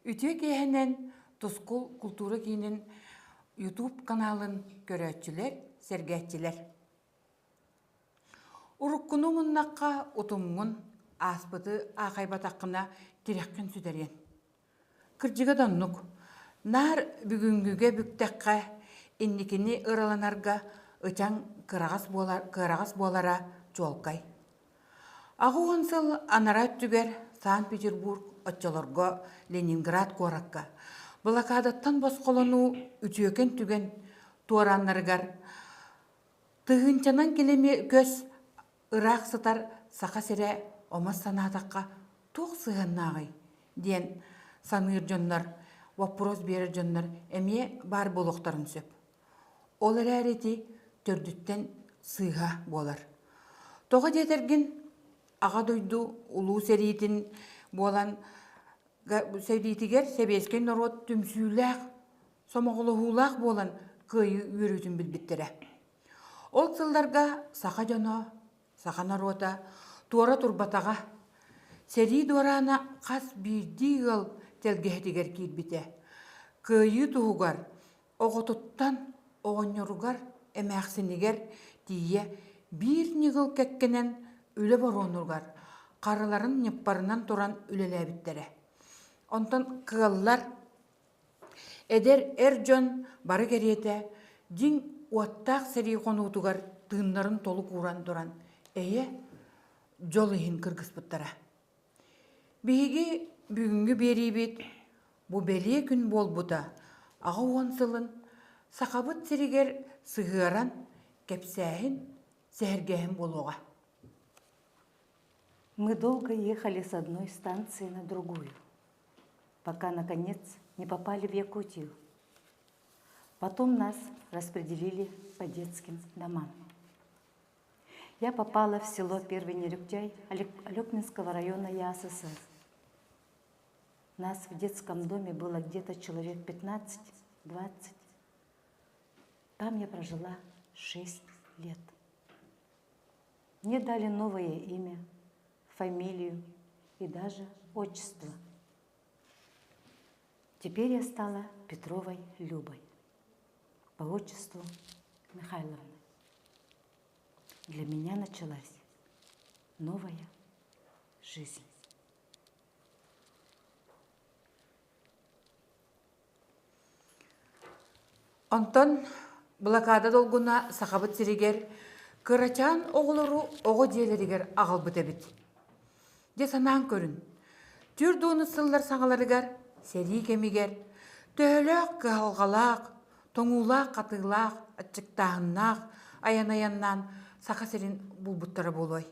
Үтүө киэһэнэн Тускул култуура киинин YouTube каналын көрөөччүлэр, сэргээччилэр. Уруккуну умуннахха утумҥун, ааспыты аахайбатаххына тирэххин сүтэриэн. Кырдьыга да оннук. Наар бүгүҥҥүгэ бүктэххэ, инникини ыраланарга ычаҥ кыраҕас буолар, кыараҕас буолара чуолкай. 80 сыл анараа өттүгэр Санкт-Петербург, оччолорго Ленинград куоракка блокадаттан босхолонуу үтүөкэн түгэн туорааннарыгар тыһыынчанан килэми көс ыраах сытар Саха сирэ омос санаатахха туох сыһыаннааҕый диэн саныыр дьоннор, боппуруос биэрэр дьоннор эмиэ баар буолуохтарын сөп. Ол эрээри ити төрдүттэн сыыһа буолар. Тоҕо диэтэргин, Аҕа дойду Улуу сэриитин буолан сэриитигэр сэбиэскэй норуот түмсүүлээх, сомоҕолоһуулаах буолан кыайыы үөрүүтүн билбиттэрэ. Ол сылларга саха дьоно, саха норуота туора турбатаҕа. Сэрии дуораана хас биирдии ыал тэлгэһэтигэр киирбитэ. Кыайыы туһугар оҕотуттан оҕонньоругар, эмээхсинигэр тиийэ биир ньыгыл кэккэнэн үлэ боруонугар харыларын ньыппарынан туран үлэлээбиттэрэ. Онтон кыаллар Эдэр эр дьон бары кэриэтэ дьиҥ уоттаах сэрии хонуутугар тыыннарын толук ууран туран эйэ, дьол иһин кыргыспыттара. Биһиги бүгүҥҥү биэриибит бу бэлиэ күн буолбута 80 сылын Сахабыт сиригэр сыһыаран кэпсээһин, сэһэргээһин буолуоҕа. Мы долго ехали с одной станции на другую, пока, наконец, не попали в Якутию. Потом нас распределили по детским домам. Я попала в село Первый Нерюктяй Алекминского района ЯССР. Нас в детском доме было где-то человек 15-20. Там я прожила 6 лет. Мне дали новое имя, фамилию и даже отчество. Теперь я стала Петровой Любой, по отчеству Михайловны. Для меня началась новая жизнь. Онтон блокада долгуна Сахабыт сиригэр кырачаан оҕолору оҕо дьиэлэригэр аҕалбыт эбит. Дьэ санаан көрүн, түөрт уонус сыллар саҥаларыгар сэрии кэмигэр төһөлөөх кыһалҕалаах, тоҥуулаах-хатыылаах, аччыктааһыннаах айан айаннаан Саха сирин булбуттара буолуой?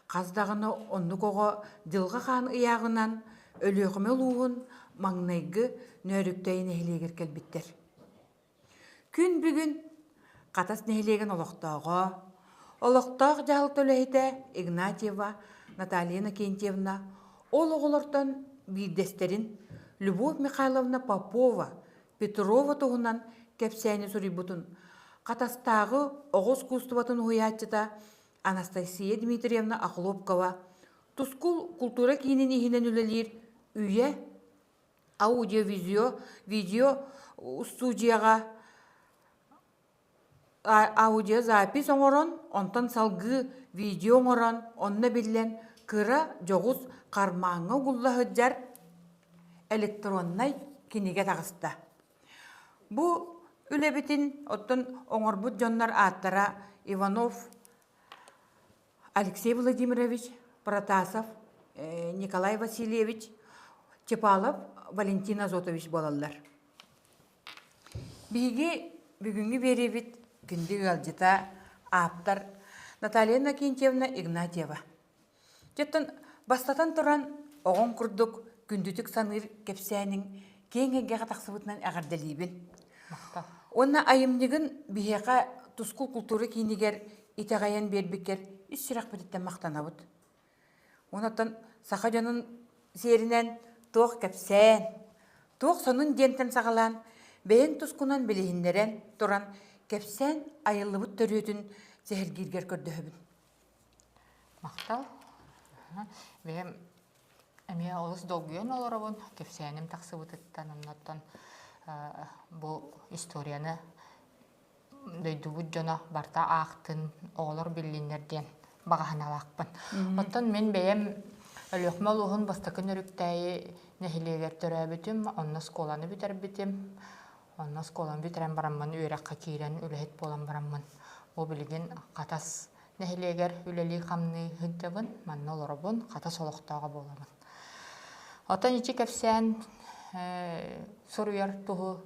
Хас даҕаны оннук оҕо Дьылҕа Хаан ыйааҕынан Өлүөхүмэ улууһун маҥнайгы Нөөрүктэйи нэһилиэгэр кэлбиттэр. Күн бүгүн Хатас нэһилиэгин олохтооҕо, олохтоох дьаһалта үлэһитэ Игнатьева Наталья Иннокентьевна ол оҕолортон биирдэстэрин Любовь Михайловна Попова Петрова туһунан кэпсээни суруйбутун Хатастааҕы оҕо ускуустубатын уһуйааччыта Анастасия Дмитриевна Охлопкова Тускул култуура киинин иһинэн үлэлиир Үйэ аудиовизио видео устуудьуйаҕа аудиозапись оҥорон, онтон салгыы видео оҥорон, онно биллэн кыра дьоҕус хармааҥҥа угулла сылдьар электроннай кинигэ таҕыста. Бу үлэбитин оттон оҥорбут дьоннор ааттара Иванов Алексей Владимирович, Протасов Николай Васильевич, Чепалов Валентин Азотович буолаллар. Биһиги бүгүҥҥү биэриибит күндү ыалдьыта ааптар Наталья Иннокентьевна Игнатьева. Дьэттэн бастатан туран, оҕоҥ курдук күндүтүк саныыр кэпсээниҥ киэҥ эйгэҕэ тахсыбытынан эҕэрдэлиибин. Уонна айымньыгын биһиэхэ Тускул култуура киинигэр итэҕэйэн биэрбиккэр ис сүрэхпититтэн махтанабыт. Онон саха дьонун сиэринэн туох кэпсээн, туох сонун диэнтэн саҕалаан, бэйэҥ тускунан билиһиннэрэн туран кэпсээн айыллыбыт төрүөтүн сэһэргииргэр көрдөһөбүн. Махтал. Бэйэм Эмиэ олус долгуйан олоробун, кэпсээним тахсыбытыттан, оннуттан бу историяны дойдубут дьоно барыта аахтын, оҕолор биллиннэр диэн баҕаһыналаахпын. Оттон мин бэйэм Өлүөхүмэ улууһун бастакы Нөрүктээйи нэһилиэгэр төрөөбүтүм, онно оскуоланы бүтэрбитим. Онно оскуоланы бүтэрэн бараммын үөрэххэ киирэн үлэһит буолан бараммын бу билигин Хатас нэһилиэгэр үлэлии-хамныы сылдьабын, манна олоробун, Хатас олохтооҕо буолабын. Оттон ити кэпсээн суруйар туһу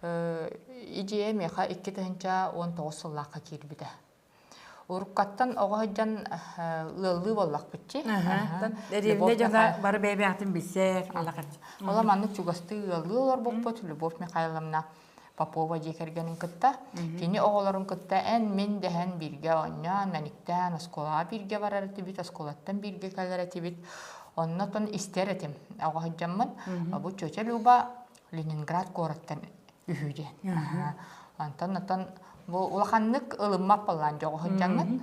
идея миэхэ 2019 сыллаахха киирбитэ. Уруккаттан оҕо сылдьан ыаллыы буоллахпыт дии. Дэриэбинэ дьоно бары бэйэ-бэйэҕитин билсэр, Ола маннык чугастыы ыаллыы олорбуппут Любовь Михайловна Попова дьиэ кэргэнин кытта, кини оҕолорун кытта эн-мин дэһэн бииргэ оонньоон, мэниктээн оскуолаҕа бииргэ барар этибит, оскуолаттан бииргэ кэлэр этибит. Оннотон истэр этим. Оҕо сылдьаммын, бу тетя Люба Ленинград куораттан үһү диэн. Онтон оттон бу улаханнык ылыммат буоллаан дьоҕу сылдьаҥҥын.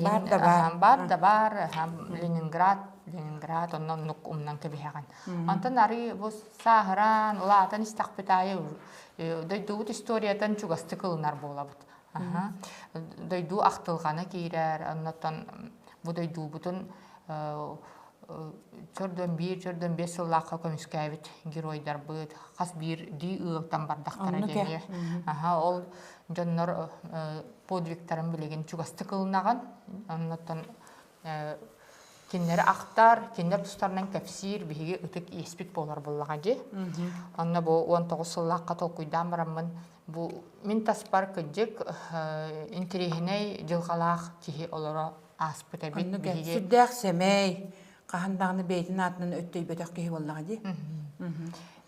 Бар да бар. Бар да бар. Ленинград, Ленинград онно оннук умнан кэбиһэҕин. Онтон арыы бу сааһыран, улаатан истэхпит аайы дойдубут историятын чугастык ылынар буолабыт. Дойду ахтылҕана киирэр, оннуттан бу дойдубутун чөрдөн биир, чөрдөн биэс сыллаахха көмүскээбит геройдарбыт хас биирдии ыалтан бардахтара диэни. Аха, ол дьоннор подвигтарын билигин чугастык ылынаҕын. Оннуттан кинилэри ахтар, кинилэр тустарынан кэпсиир биһиги ытык иэспит буолар буоллаҕа дии. Онно бу 19 сыллаахха толкуйдаан бараммын бу мин таспар кырдьык интэриэһинэй дьылҕалаах киһи олоро ааспыт эбит. Оннук Биһиги сүрдээх сэмэй, хаһан даҕаны бэйэтин аатынан өттөйбөтөх киһи буоллаҕа дии.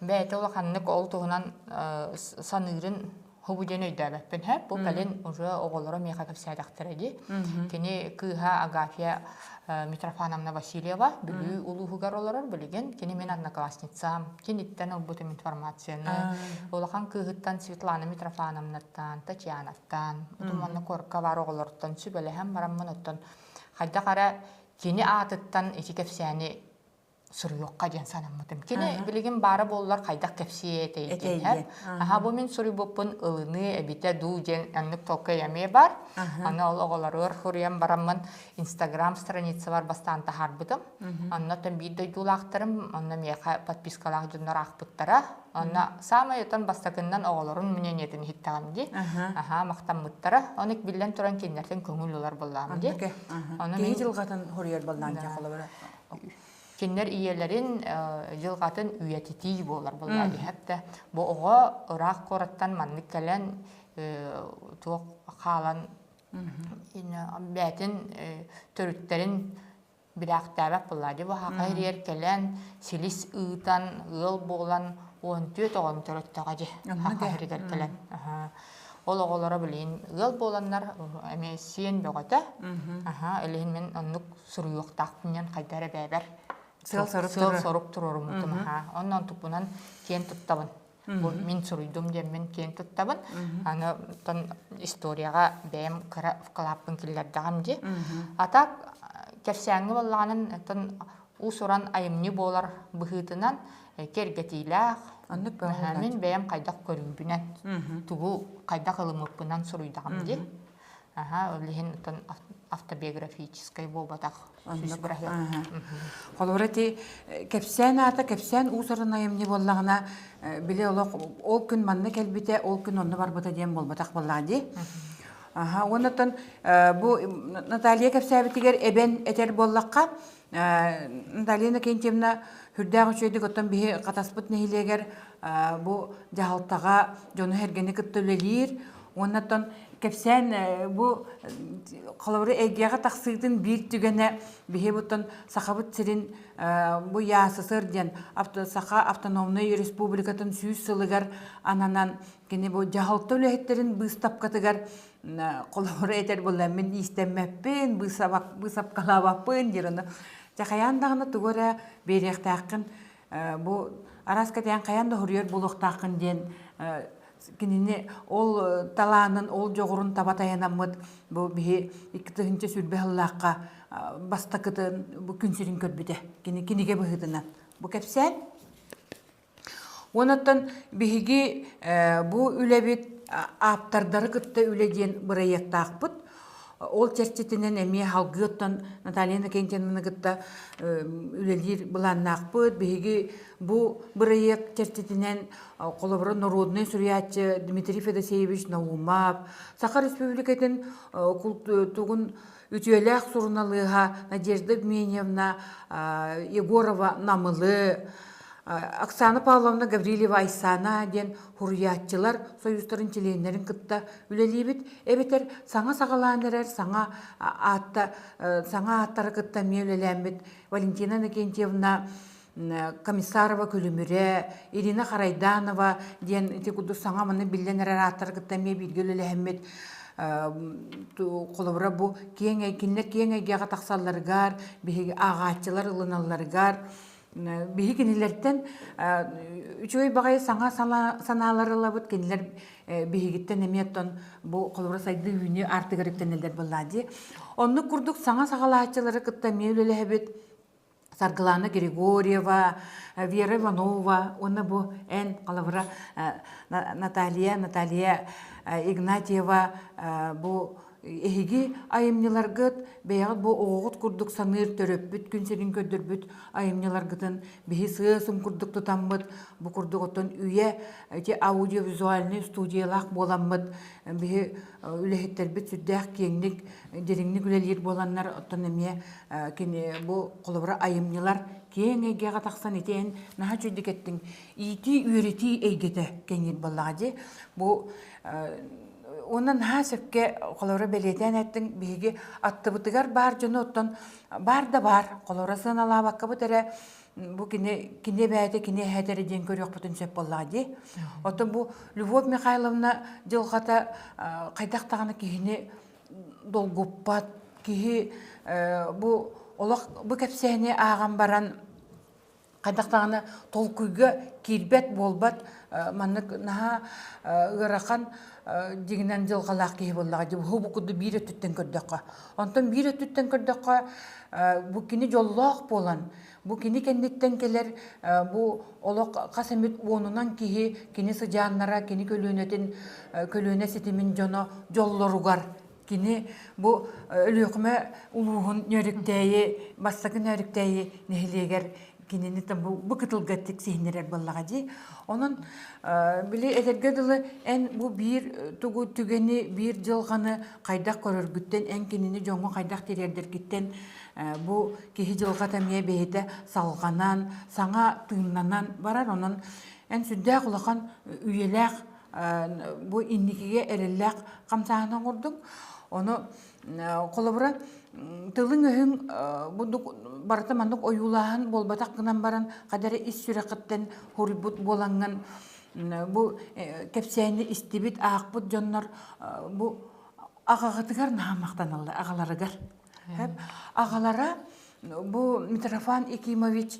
Бэйэтэ улаханнык ол туһунан саныырын Хобу диэн өйдөөбөппүн һэ. Бу кэлин уже оҕолоро миэхэ кэпсээтэхтэрэ дии. Кини кыыһа Агафья Митрофановна Васильева Бүлүү улууһугар олорор билигин. Кини мин одноклассницам. Киниттэн ылбытым информацияны. Улахан кыыһыттан Светлана Митрофановнаттан, Татьянаттан, утум куоракка баар оҕолортон сүбэлэһэн бараммын оттон хайдах эрэ кини аатыттан ити кэпсээни суруйуохха диэн санаммытым. Кини билигин баара буоллар хайдах кэпсиэ этэй диэн. Аха бу мин суруйбуппун ылыныы эбитэ дуу диэн аннык толкуй эмиэ бар. Аны ол оҕолоругар суруйан бараммын Инстаграм страницабар бастаан таһаарбытым. Онно биир дойдулаахтарым, онно миэхэ подпискалаах дьоннор аахпыттара. Онно саамай отон бастакыннан оҕолорун мнениетин иһиттэҕим дии. Аха махтаммыттара. Ону биллэн туран кинилэртэн көҥүл ылар буоллаҕым дии. Ону киһи дьылҕатын хоруйар буоллаан дии холобура. Кинилэр ийэлэрин дьылҕатын үйэтитии буолар буолла иһэттэ. Бу оҕо ыраах куораттан маннык кэлэн туох хаалан бэйэтин төрүттэрин билээхтээбэт буолла дии. Бу хаха ириэр кэлэн силис ыытан ыал буолан 14 оҕону төрөттөҕө дии. Хаха иһиригэр кэлэн. Ол оҕолоро билигин ыал буоланнар эмиэ сиэн бөҕөтө. Аха, илиһин мин оннук суруйуохтаахпын диэн хайда эрэ бэйэбэр сыал-сорук туруоруммутум. Аха. Онон туппунан киэн туттабын. Бу мин суруйдум диэммин киэн туттабын. Аны оттон историяҕа бэйэм кыра вкладпын киллэрдэҕим дии. А так кэпсээҥҥэ буоллаҕынан оттон уус-уран айымньы буолар быһыытынан кэргэтиилээх Оннук мин бэйэм хайдах көрүүбүнэн тугу хайдах ылыммыппынан суруйдаҕым дии. Аха, ол иһин оттон автобиографическай буолбатах сүүс бырыһыан. Холобура ити кэпсээн аата кэпсээн уус-уран айымньы буоллаҕына били олох ол күн манна кэлбитэ, ол күн онно барбыта диэн буолбатах буоллаҕа дии. Аха, уонна оттон бу Наталья кэпсээбитигэр эбэн этэр буоллахха, Наталья Иннокентьевна сүрдээх үчүгэйдик оттон биһи Хатаспыт нэһилиэгэр бу дьаһалтаҕа дьону-сэргэни кытта үлэлиир уонна оттон кэпсээн бу холобура эйгэҕэ тахсыытын биир түгэнэ биһи буттан Сахабыт сирин бу ЯССР диэн Саха автономнай республикатын сүүс сылыгар ананан кини бу дьаһалта үлэһиттэрин быыстапкатыгар холобура этэр буолла мин иистэммэппин быысапкалаабаппын диир ону дьэ хайаан даҕаны тугу эрэ биэриэхтээххин бу араас кэтээн хайаан да хоруйар буолуохтааххын диэн. Кинини ол талаанын, ол дьоҕурун таба тайанаммыт бу биһи 2020 сыллаахха бастакытын бу күн сирин көрбүтэ. Кини кинигэ быһыытынан. Бу кэпсээн. Онон биһиги бу үлэбит ааптардары кытта үлэ диэн бырайыактаахпыт. Ол чэрчитинэн эмиэ салгыы оттон Наталья Иннокентьевнаны кытта үлэлиир былааннаахпыт. Биһиги бу бырайыак чэрчитинэн холобура норуодунай суруйааччы Дмитрий Федосеевич Наумов, Саха Республикатын тугун үтүөлээх суруналыыһа Надежда Евменьевна Егорова Намылы, Оксана Павловна Гаврильева-Айсана диэн суруйааччылар союзтарын чилиэннэрин кытта үлэлиибит. Эбэтэр саҥа саҕалаан эрэр саҥа аатта саҥа ааттары кытта эмиэ үлэлээммит Валентина Иннокентьевна Комиссарова Күлүмүрэ, Ирина Харайданова диэн ити курдук саҥа маны биллэн эрэр ааттары кытта эмиэ бииргэ үлэлэһэммит холобура бу киэҥ кинилэр киэҥ эйгэҕэ тахсалларыгар биһиги ааҕааччылар ылыналларыгар биһи кинилэртэн үчүгэй баҕайы саҥа санаалары ылабыт кинилэр биһигиттэн эмиэ оттон бу холобура сайдыы үүнүү аартыгар үктэнэллэр буоллаа дии оннук курдук саҥа саҕалааччылары кытта эмиэ үлэлэһэбит Саргылана Григорьева, Вера Иванова уонна бу эн холобура Наталья, Наталья Игнатьева бу эһиги айымньыларгыт бэйэҕит бу оҕоҕут курдук саныыр төрөппүт күн сирин көрдөрбүт айымньыларгытын биһи сыа-сым курдук тутаммыт бу курдук оттон үйэ ити аудиовизуальный студиялаах буоламмыт биһи үлэһиттэрбит сүрдээх киэҥник дириҥник үлэлиир буоланнар оттон эмиэ кини бу холобура айымньылар киэҥ эйгэҕэ тахсан ити эн наһаа үчүгэйдик эттиҥ иитии үөрэтии эйгэтэ кэҥиир буоллаҕа дии бу уонна наһаа сөпкө холобура бэлиэтээн эттиҥ биһиги аттыбытыгар баар дьону оттон баар да баар холобура сыаналаабаккабыт эрэ бу кини кини эбээтэ кини эһээтэ эрэ диэн көрүөхпүтүн сөп буоллаҕа дии оттон бу Любовь Михайловна дьылҕата хайдах даҕаны киһини долгуппат киһи бу олох бу кэпсээни ааҕан баран хайдах даҕаны толкуйга киирбэт буолбат маннык наһаа ыарахан дьиҥинэн дьылҕалаах киһи буоллаҕа дии бу курдук биир өттүттэн көрдөххө онтон биир өттүттэн көрдөххө бу кини дьоллоох буолан бу кини кэнниттэн кэлэр бу олох хас эмит уонунан киһи кини сыдьааннара кини көлүөнэтин көлүөнэ ситимин дьоно дьоллоругар кини бу Өлүөхүмэ улууһун Нөөрүктээйи бастакы Нөөрүктээйи нэһилиэгэр кинини бу, бу кытылга тиксиһиннэрэр буоллаҕа дии. Онон били этэргэ дылы эн бу биир тугу түгэни, биир дьылҕаны хайдах көрөргүттэн, эн кинини дьоҥҥо хайдах тириэрдэргиттэн бу киһи дьылҕата эмиэ бэйэтэ салҕанан, саҥа тыыннанан барар. Онон эн сүрдээх улахан үйэлээх бу инникигэ эрэллээх хамсааһын оҥордуҥ. Ону холобура тылыҥ-өһүҥ бурдук барыта маннык ойуулааһын буолбатах гынан баран хадары ис сүрэххиттэн хоруйбут буолаҥҥын бу кэпсээни истибит, аахпыт дьоннор бу аҕаҕытыгар наһаа махтаналлар, аҕаларыгар. Аҕалара бу Митрофан Якимович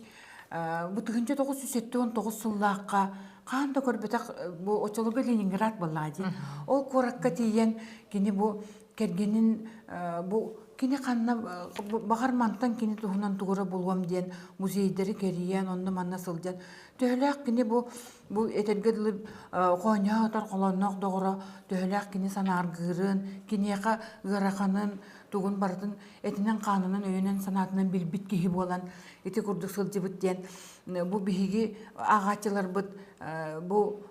бу 1979 сыллаахха хаан да көрбөтөх бу оччолорго Ленинград буоллаҕа дии. Ол куоракка тиийэн кини бу кэргэнин бу кини ханна баҕар мантан кини туһунан тугу эрэ булуом диэн музейдары кэрийэн онно-манна сылдьан төһөлөөх кини бу бу этэргэ дылы хоонньоһо холоонноох доҕоро төһөлөөх кини санааргыырын киниэхэ ыараханын тугун барытын этинэн-хаанынан өйүнэн-санаатынан билбит киһи буолан ити курдук сылдьыбыт диэн бу биһиги ааҕааччыларбыт бу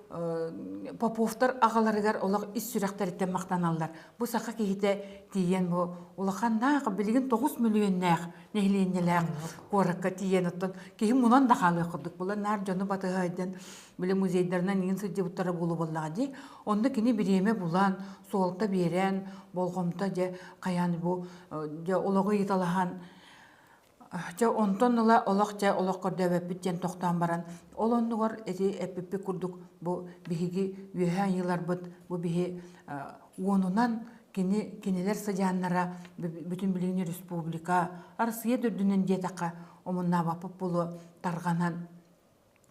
Поповтар аҕаларыгар олох ис сүрэхтэриттэн махтаналлар. Бу саха киһитэ тиийэн бу улаханнаах билигин 9 мөлүйүөннээх нэһилиэнньэлээх куоракка тиийэн оттон киһи мунан да хаалыах курдук буолан наар дьону батыһа сылдьан били музейдарынан иҥин сылдьыбыттара буолуо буоллаҕа дии. Онно кини бириэмэ булан, суолта биэрэн, болҕомто дьэ хайаан бу дьэ олоҕу ыйыталаһан Дьэ онтон ыла олох дьэ олох көрдөөбөппүт диэн тохтоон баран, ол оннугар ити эппиппит курдук бу биһиги үөһээ айыыларбыт бу биһи уонунан кини кинилэр сыдьааннара бүтүн билигин республика Арассыыйа да үрдүнэн диэтэххэ омуннаабаппыт буолуо тарҕанан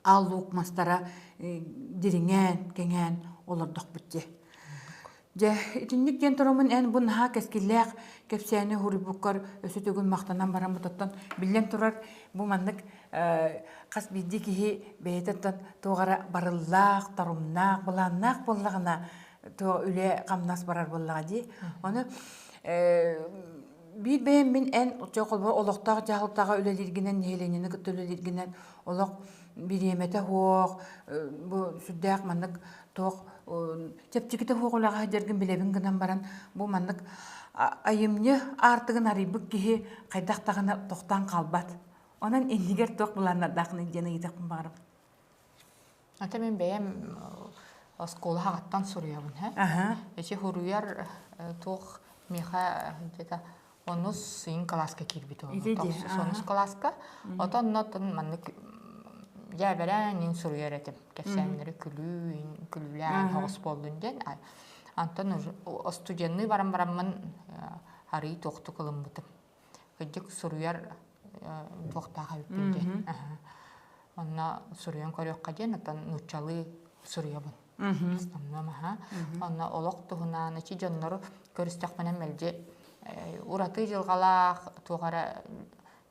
аал луук мастара дириҥээн кэҥээн. олордохпут дии. Дьэ, итинник диэн тураммын эн бу наһаа кэскиллээх кэпсээни суруйбуккар өссө төгүл махтанан бараммыт оттон биллэн турар бу маннык хас биирдии киһи бэйэтэ оттон туох эрэ барыллаах, торумнаах, былааннаах буоллаҕына туох үлэ-хамнас барар буоллаҕа дии. Ону биир бэйэм мин эн холбор олохтоох дьаһалтаҕа үлэлииргинэн, нэһилиэнньэни кытта үлэлииргинэн олох бириэмэтэ суох, бу сүрдээх маннык туох чэпчэкитэ суох үлэҕэ сылдьаргын билэбин гынан баран бу маннык айымньы аартыгын арыйбыт киһи хайдах даҕаны тохтоон хаалбат. Онон иннигэр туох былааннардааххыный диэн ыйытыахпын баҕарабын. Ата мин бэйэм оскуола хаҕыттан суруйабын һэ. Эчи суруйар туох миэхэ где-то онус сыйын кылааска киирбит онус кылааска. Отон оннотон маннык дьээбэлээн иин суруйар этим. Кэпсээннэри күлүү, күлүүлээн оҕус буоллун диэн. Антон студенныы баран бараммын арыый туохтук ылыммытым. Кырдьык суруйар туохтаах эбиппин диэн. Онно суруйан көрүөххэ диэн, оттон нууччалыы суруйабын. Основном, аха. Онно олох туһунан ичи дьоннору көрүстэхпинэ мэлдьи ураты дьылҕалаах туох эрэ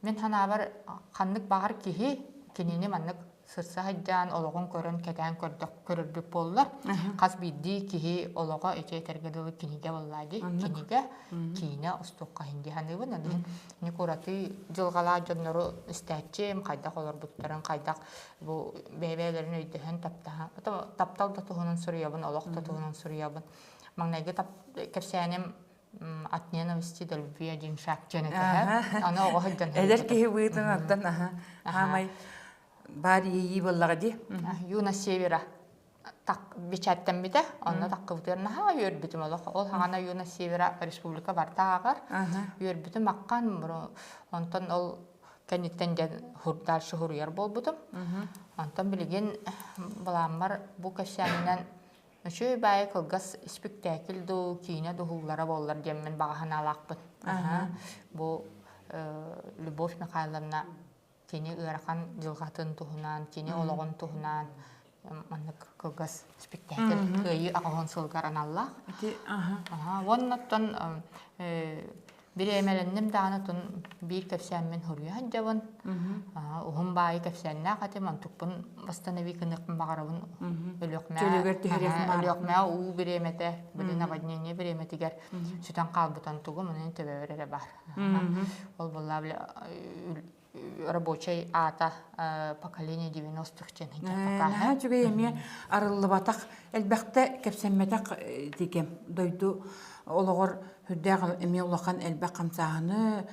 мин санаабар ханнык баҕар киһи кинини маннык сырса сылдьан олоҕун көрөн кэтээн көрдөх көрөрбүт буоллар хас биирдии киһи олоҕо ити этэргэ дылы кинигэ буоллаа дии кинигэ киинэ устуохха иһин дии саныыбын ол иһин ураты дьылҕалаах дьоннору истээччим хайдах олорбуттарын хайдах бу бэйэ-бэйэлэрин өйдөһөн таптаһан таптал да туһунан суруйабын олох да туһунан суруйабын маҥнайгы кэпсээним от ненависти до любви один шаг диэн этэ аны оҕо сылдьан эдэр киһи быытын оттон аха хаамай баар иэйии буоллаҕа дии юна севера бичээттэммитэ онно таккыбытыгар наһаа үөрбүтүм олох ол хаҕана юна севера республика барта ааҕар үөрбүтүм аккан онтон ол кэнниттэн дьэ дальше суруйар буолбутум онтон билигин былааммар бу кэпсээнинэн Үчүгэй баайы кылгас испиктээкил дуу, киинэ дуһуллара буоллар диэммин баҕа санаалаахпын. Бу Любовь Михайловна кини ыарахан дьылҕатын туһунан, кини олоҕун туһунан маннык кылгас спектакль Кыайыы аҕыһын сылыгар аналлаах. Уонна оттон Бириэмэлэнним даҕаны тун биир кэпсээммин суруйа сылдьабын. Уһун баайы кэпсээннээх этим, онтукпун восстановить гыныахпын баҕарабын. Өлүөхмэ Өлүөхмэ уу бириэмэтэ, били наводнение бириэмэтигэр сүтэн хаалбыт онтугум, онон төбөбөр эрэ баар. Ол буолла били рабочай аата поколение 90-х диэн Наһаа үчүгэй эмиэ арыллыбатах, элбэхтэ кэпсэммэтэх тикэм дойду олоҕор сүрдээх эмиэ улахан элбэх хамсааһыны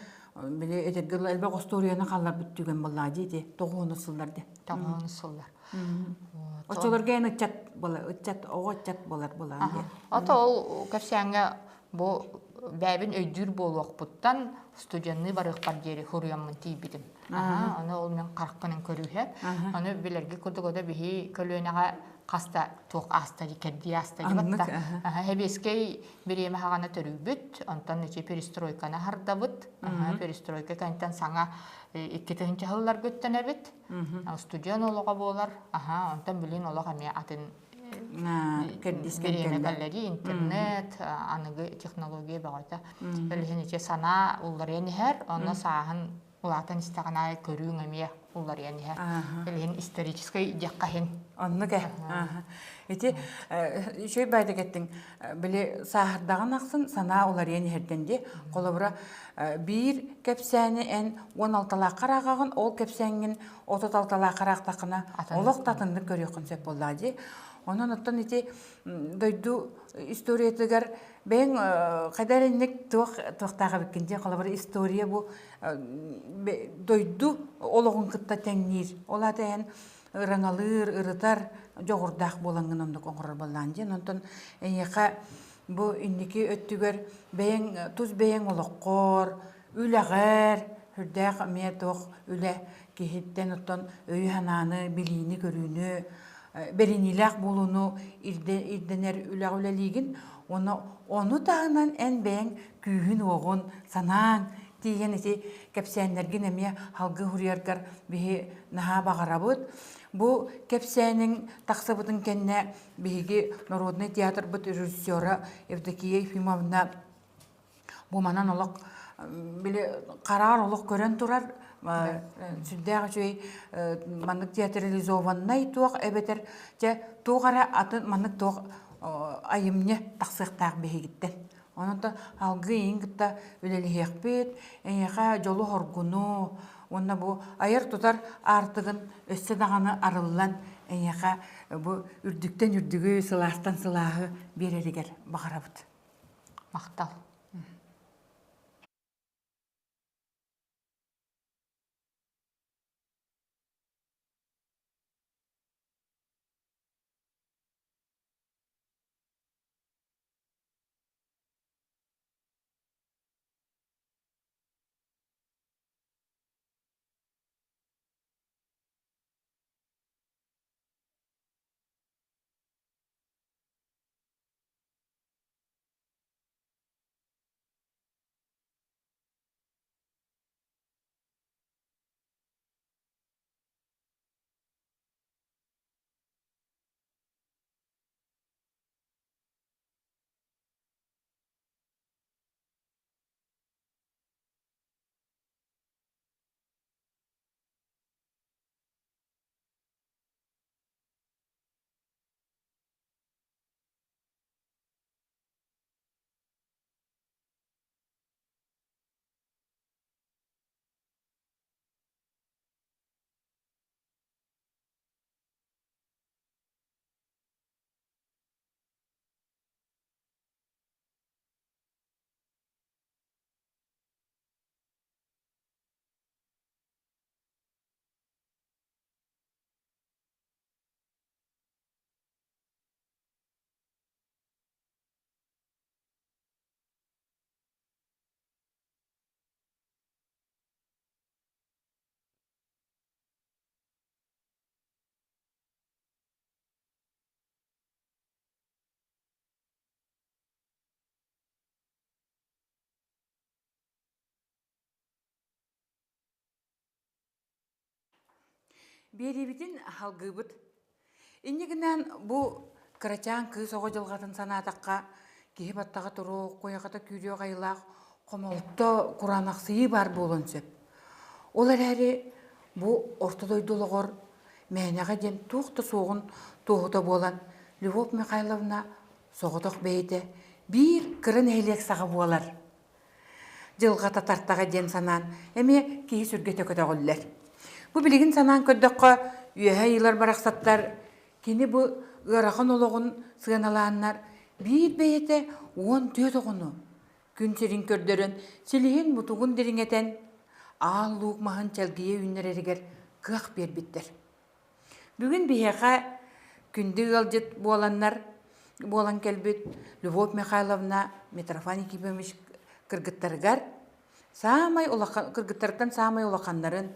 били этэргэ дылы элбэх остуоруйаны хаалларбыт түгэн буоллаҕа дии ити тоҕуһунус сыллар де тоҕуһунус сыллар оччолорго эн ыччат буолар ыччат оҕо ыччат буолар буолаан диэн ото ол кэпсээҥҥэ Бу бэйэбин өйдүүр буолуохпуттан студенныы барыахпар диэри суруйаммын тиийбитим. Аны ол мин харахпынан көрүүһэ. Аны билэргэ курдук ода биһи көлүөнэҕэ хаста туох ааста ди кэрдии ааста ди батта. Хэбиэскэй бириэмэ хаҕана төрүүбүт, онтон ичи перестройканы хардабыт. Перестройка кэнтэн саҥа 2000 сылларга үттэнэбит. Студент олоҕо буолар. Аха, онтон билин олох эмиэ атын кэрдиискэ кэллэри интернет аныгы технология бөҕөтө ол иһин ити санаа уларыйан иһэр онно сааһын улаатан истэҕин аайы көрүүҥ эмиэ уларыйан иһэр ол иһин историческай диэххэ иһин оннук э ити үчүгэй баайдык эттиҥ били сааһырдаҕын ахсын санаа уларыйан иһэрдэн дии холобура биир кэпсээни эн 16-лааххар ааҕаҕын ол кэпсээҥҥин 36-лааххар аахтаххына олох да атыннык көрүөххүн сөп буоллаҕа дии. Онон оттон ити дойду историятыгар бэйэҥ хайда эрэ инник туох туохтаах эбиккин дии холобур история бу дойду олоҕун кытта тэҥниир. Ол аата эн ыраҥалыыр, ырытар дьоҕурдаах буолаҥҥын оннук оҥорор буоллаҕын диэн. Онтон эйиэхэ бу инники өттүгэр бэйэҥ тус бэйэҥ олоххор, үлэҕэр сүрдээх эмиэ туох үлэ киһиттэн оттон өйү-санааны, билиини-көрүүнү, бэриниилээх буолууну ирдэнэр үлэҕэ үлэлиигин. Уонна ону таһынан эн бэйэҥ күүһүн-уоҕун, санааҥ тиийэн ити кэпсээннэргин эмиэ салгыы суруйаргар биһи наһаа баҕарабыт. Бу кэпсээниҥ тахсыбытын кэннэ биһиги народнай театрбыт режиссера Евдокия Ефимовна бу манан олох били хараар олох көрөн турар сүрдээх үчүгэй маннык театрализованнай туох эбэтэр дьэ туох эрэ атын маннык туох айымньы тахсыахтаах биһигиттэн. Онон алгыы эйигин кытта үлэлэһиэхпит, эйиэхэ дьолу-хоргуну уонна бу айар-тутар аартыгын өссө даҕаны арыллан эйиэхэ бу үрдүктэн үрдүгү, сылаастан сылааһы биэрэригэр баҕарабыт. Махтал. Биэриибитин алгыыбыт. Инньэ гынан бу кырачаан кыыс оҕо дьылҕатын санаатахха, киһи баттаҕа туруох, куйахата күүрүөх айылаах хомолто, кураанахсыйыы баар буолуон сөп. Ол эрээри бу орто дойду олоҕор мээнэҕэ диэн туох да суоҕун туоһута буолан, Любовь Михайловна соҕотох бэйэтэ биир кыра нэһилиэк саҕа буолар. Дьылҕата тартаҕа диэн санаан эмиэ киһи сүргэтэ көтөҕүллэр. Бу билигин санаан көрдөххө, үөһэ ыйылар барахсаттар кини бу ыарахан олоҕун сыаналааннар биир бэйэтэ 14 оҕону күн сирин көрдөрөн, силиһин-мутугун дириҥэтэн, аал луук маһын чэлгийэ үүннэрэригэр кыах биэрбиттэр. Бүгүн биһиэхэ күндү ыалдьыт буоланнар буолан кэлбит Любовь Михайловна Митрофан Ефимович кыргыттарыгар саамай улахан кыргыттартан саамай улаханнарын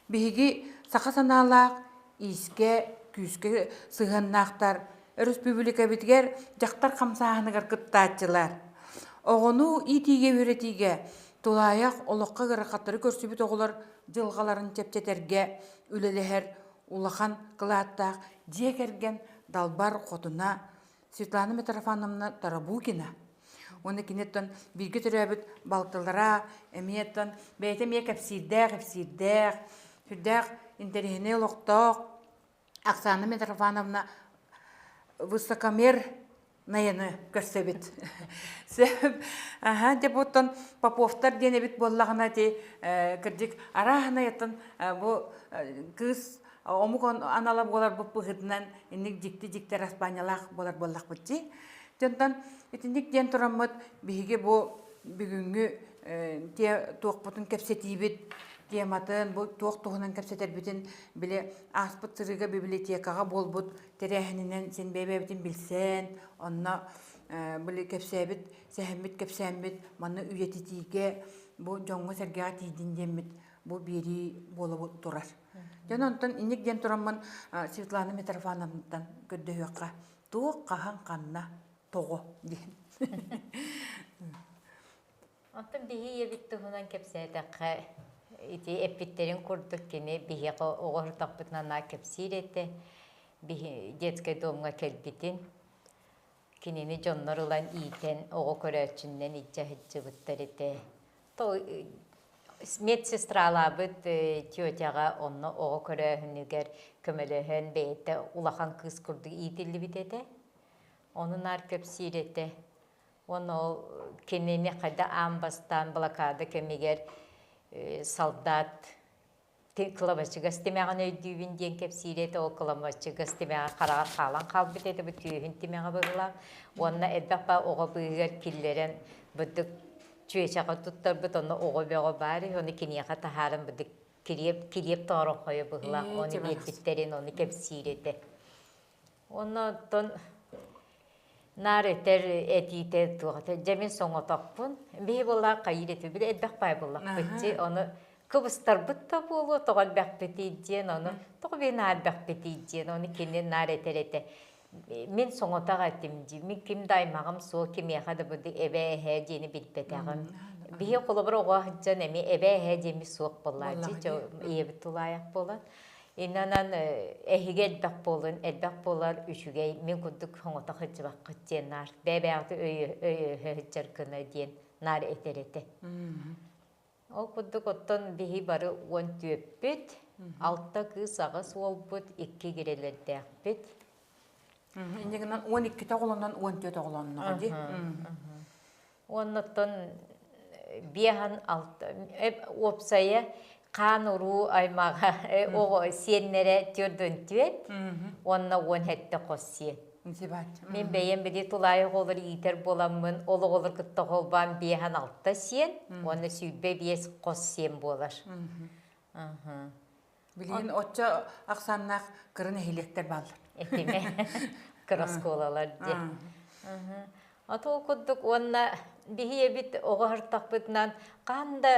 биһиги саха санаалаах иискэ күүскэ сыһыаннаахтар өрөспүүбүлүкэбитигэр дьахтар хамсааһыныгар кыттааччылар оҕону иитиигэ үөрэтиигэ тулаайах олоххо ыарахаттары көрсүбүт оҕолор дьылҕаларын чэпчэтэргэ үлэлэһэр улахан кылааттаах дьиэ кэргэн далбар хотуна Светлана Митрофановна Тарабукина уонна киниттэн бииргэ төрөөбүт балтылара эмиэ бэйэтэ эмиэ кэпсиирдээх ипсиирдээх сүрдээх интэриэһинэй олохтоох Оксана Митрофановна высокомер найаны көрсөбүт. Сөп. Аха, дьэ буттан Поповтар диэн эбит буоллаҕына ти кырдьык арааһынай бу кыыс омук анала буоларбыт быһыытынан инник дьикти-дьикти араспаанньалаах буолар буоллахпыт дии. Дьонтон итинник диэн тураммыт биһиги бу бүгүҥҥү туохпутун кэпсэтиибит тематын, бу туох туһунан кэпсэтэрбитин били ааспыт сырыыга библиотекаҕа буолбут тэрээһининэн син бэйэ-бэйэбитин билсэн, онно били кэпсээбит, сэһэммит кэпсээммит манна үйэтитиигэ бу дьоҥҥо-сэргэҕэ тиийдин диэммит бу биэрии буола турар. Дьон онтон инник диэн тураммын Светлана Митрофановнаттан көрдөһүөххэ туох хаһан ханна тоҕо диэн. Онтон биһи ийэбит туһунан кэпсээтэххэ. Ити эппиттэрин курдук кини биһиэхэ оҕо сыртахпытына кэпсиир этэ. Биһи детскай домҥа кэлбитин, кинини дьоннор ылан иитэн оҕо көрөөччүннэн илдьэ сылдьыбыттар этэ. Медсестралаабыт тетяҕа онно оҕо көрөөһүнүгэр көмөлөһөн бэйэтэ улахан кыыс курдук иитиллибит этэ. Ону наар кэпсиир этэ. Уонна ол кинини хайда аан бастаан блокада кэмигэр солдат кылабачыгас тимэҕин өйдүүбүн диэн кэпсиир этэ. Ол кылабачыгас тимэҕэ хараҕар хаалан хаалбыт этэ, бу түөһүн тимэҕэ быһыылаах. Уонна элбэх баа оҕо быыһыгар киллэрэн быдык чүөчэҕэ туттарбыт, онно оҕо бөҕө баар үһү, ону киниэхэ таһааран быдык килиэп, килиэп тоҥоронхойо быһыылаах, ону биэрбиттэрин ону кэпсиир этэ. Уонна оттон наар этэр этиитэ туох этэ, дьэ мин соҥотохпун, биһи буоллаах хайыыр этибит, били элбэх баай буоллахпыт ону кыбыстарбыт да буолуо, тоҕо элбэхпитий диэн, ону тоҕо биһи наар элбэхпитий диэн, ону кини наар этэр этэ. Мин соҥотох этим дии, мин ким да аймаҕым суох, кимиэхэ да бу эбээ эһээ диэни билбэтэҕим. Биһи холобур оҕо сылдьан эмиэ эбээ эһээ диэммит суох буоллааччы, ийэбит тулаайах буолан. Иннанан эһиги элбэх буолун, элбэх буолар үчүгэй, мин курдук хоҥото сылдьыбаккыт диэн наар бэйэ-бэйэҕитин өйөһө сылдьар гына диэн наар этэр этэ. Ол курдук оттон биһи бары 14-пүт, алта кыыс аҕыс уолбут, икки игирэлэрдээхпит. Инньэ гынан 12-те оҕолонон 14 оҕолонноҕо дии. Уонна оттон биэһэн алта уопсайа хаан уруу аймаҕа оҕо сиэннэрэ 44 уонна 17 хос сиэн. Мин бэйэм били тулаайах оҕолор иитэр буоламмын, ол оҕолор кытта холбоон 5-6 сиэн уонна 25 хос сиэн буолар. Билигин оччо ахсааннаах кыра нэһилиэктэр бааллар. Этимэ кыра оскуолалар дии. Ото ол курдук уонна биһи эбит оҕо һыртахпытынан хаһан да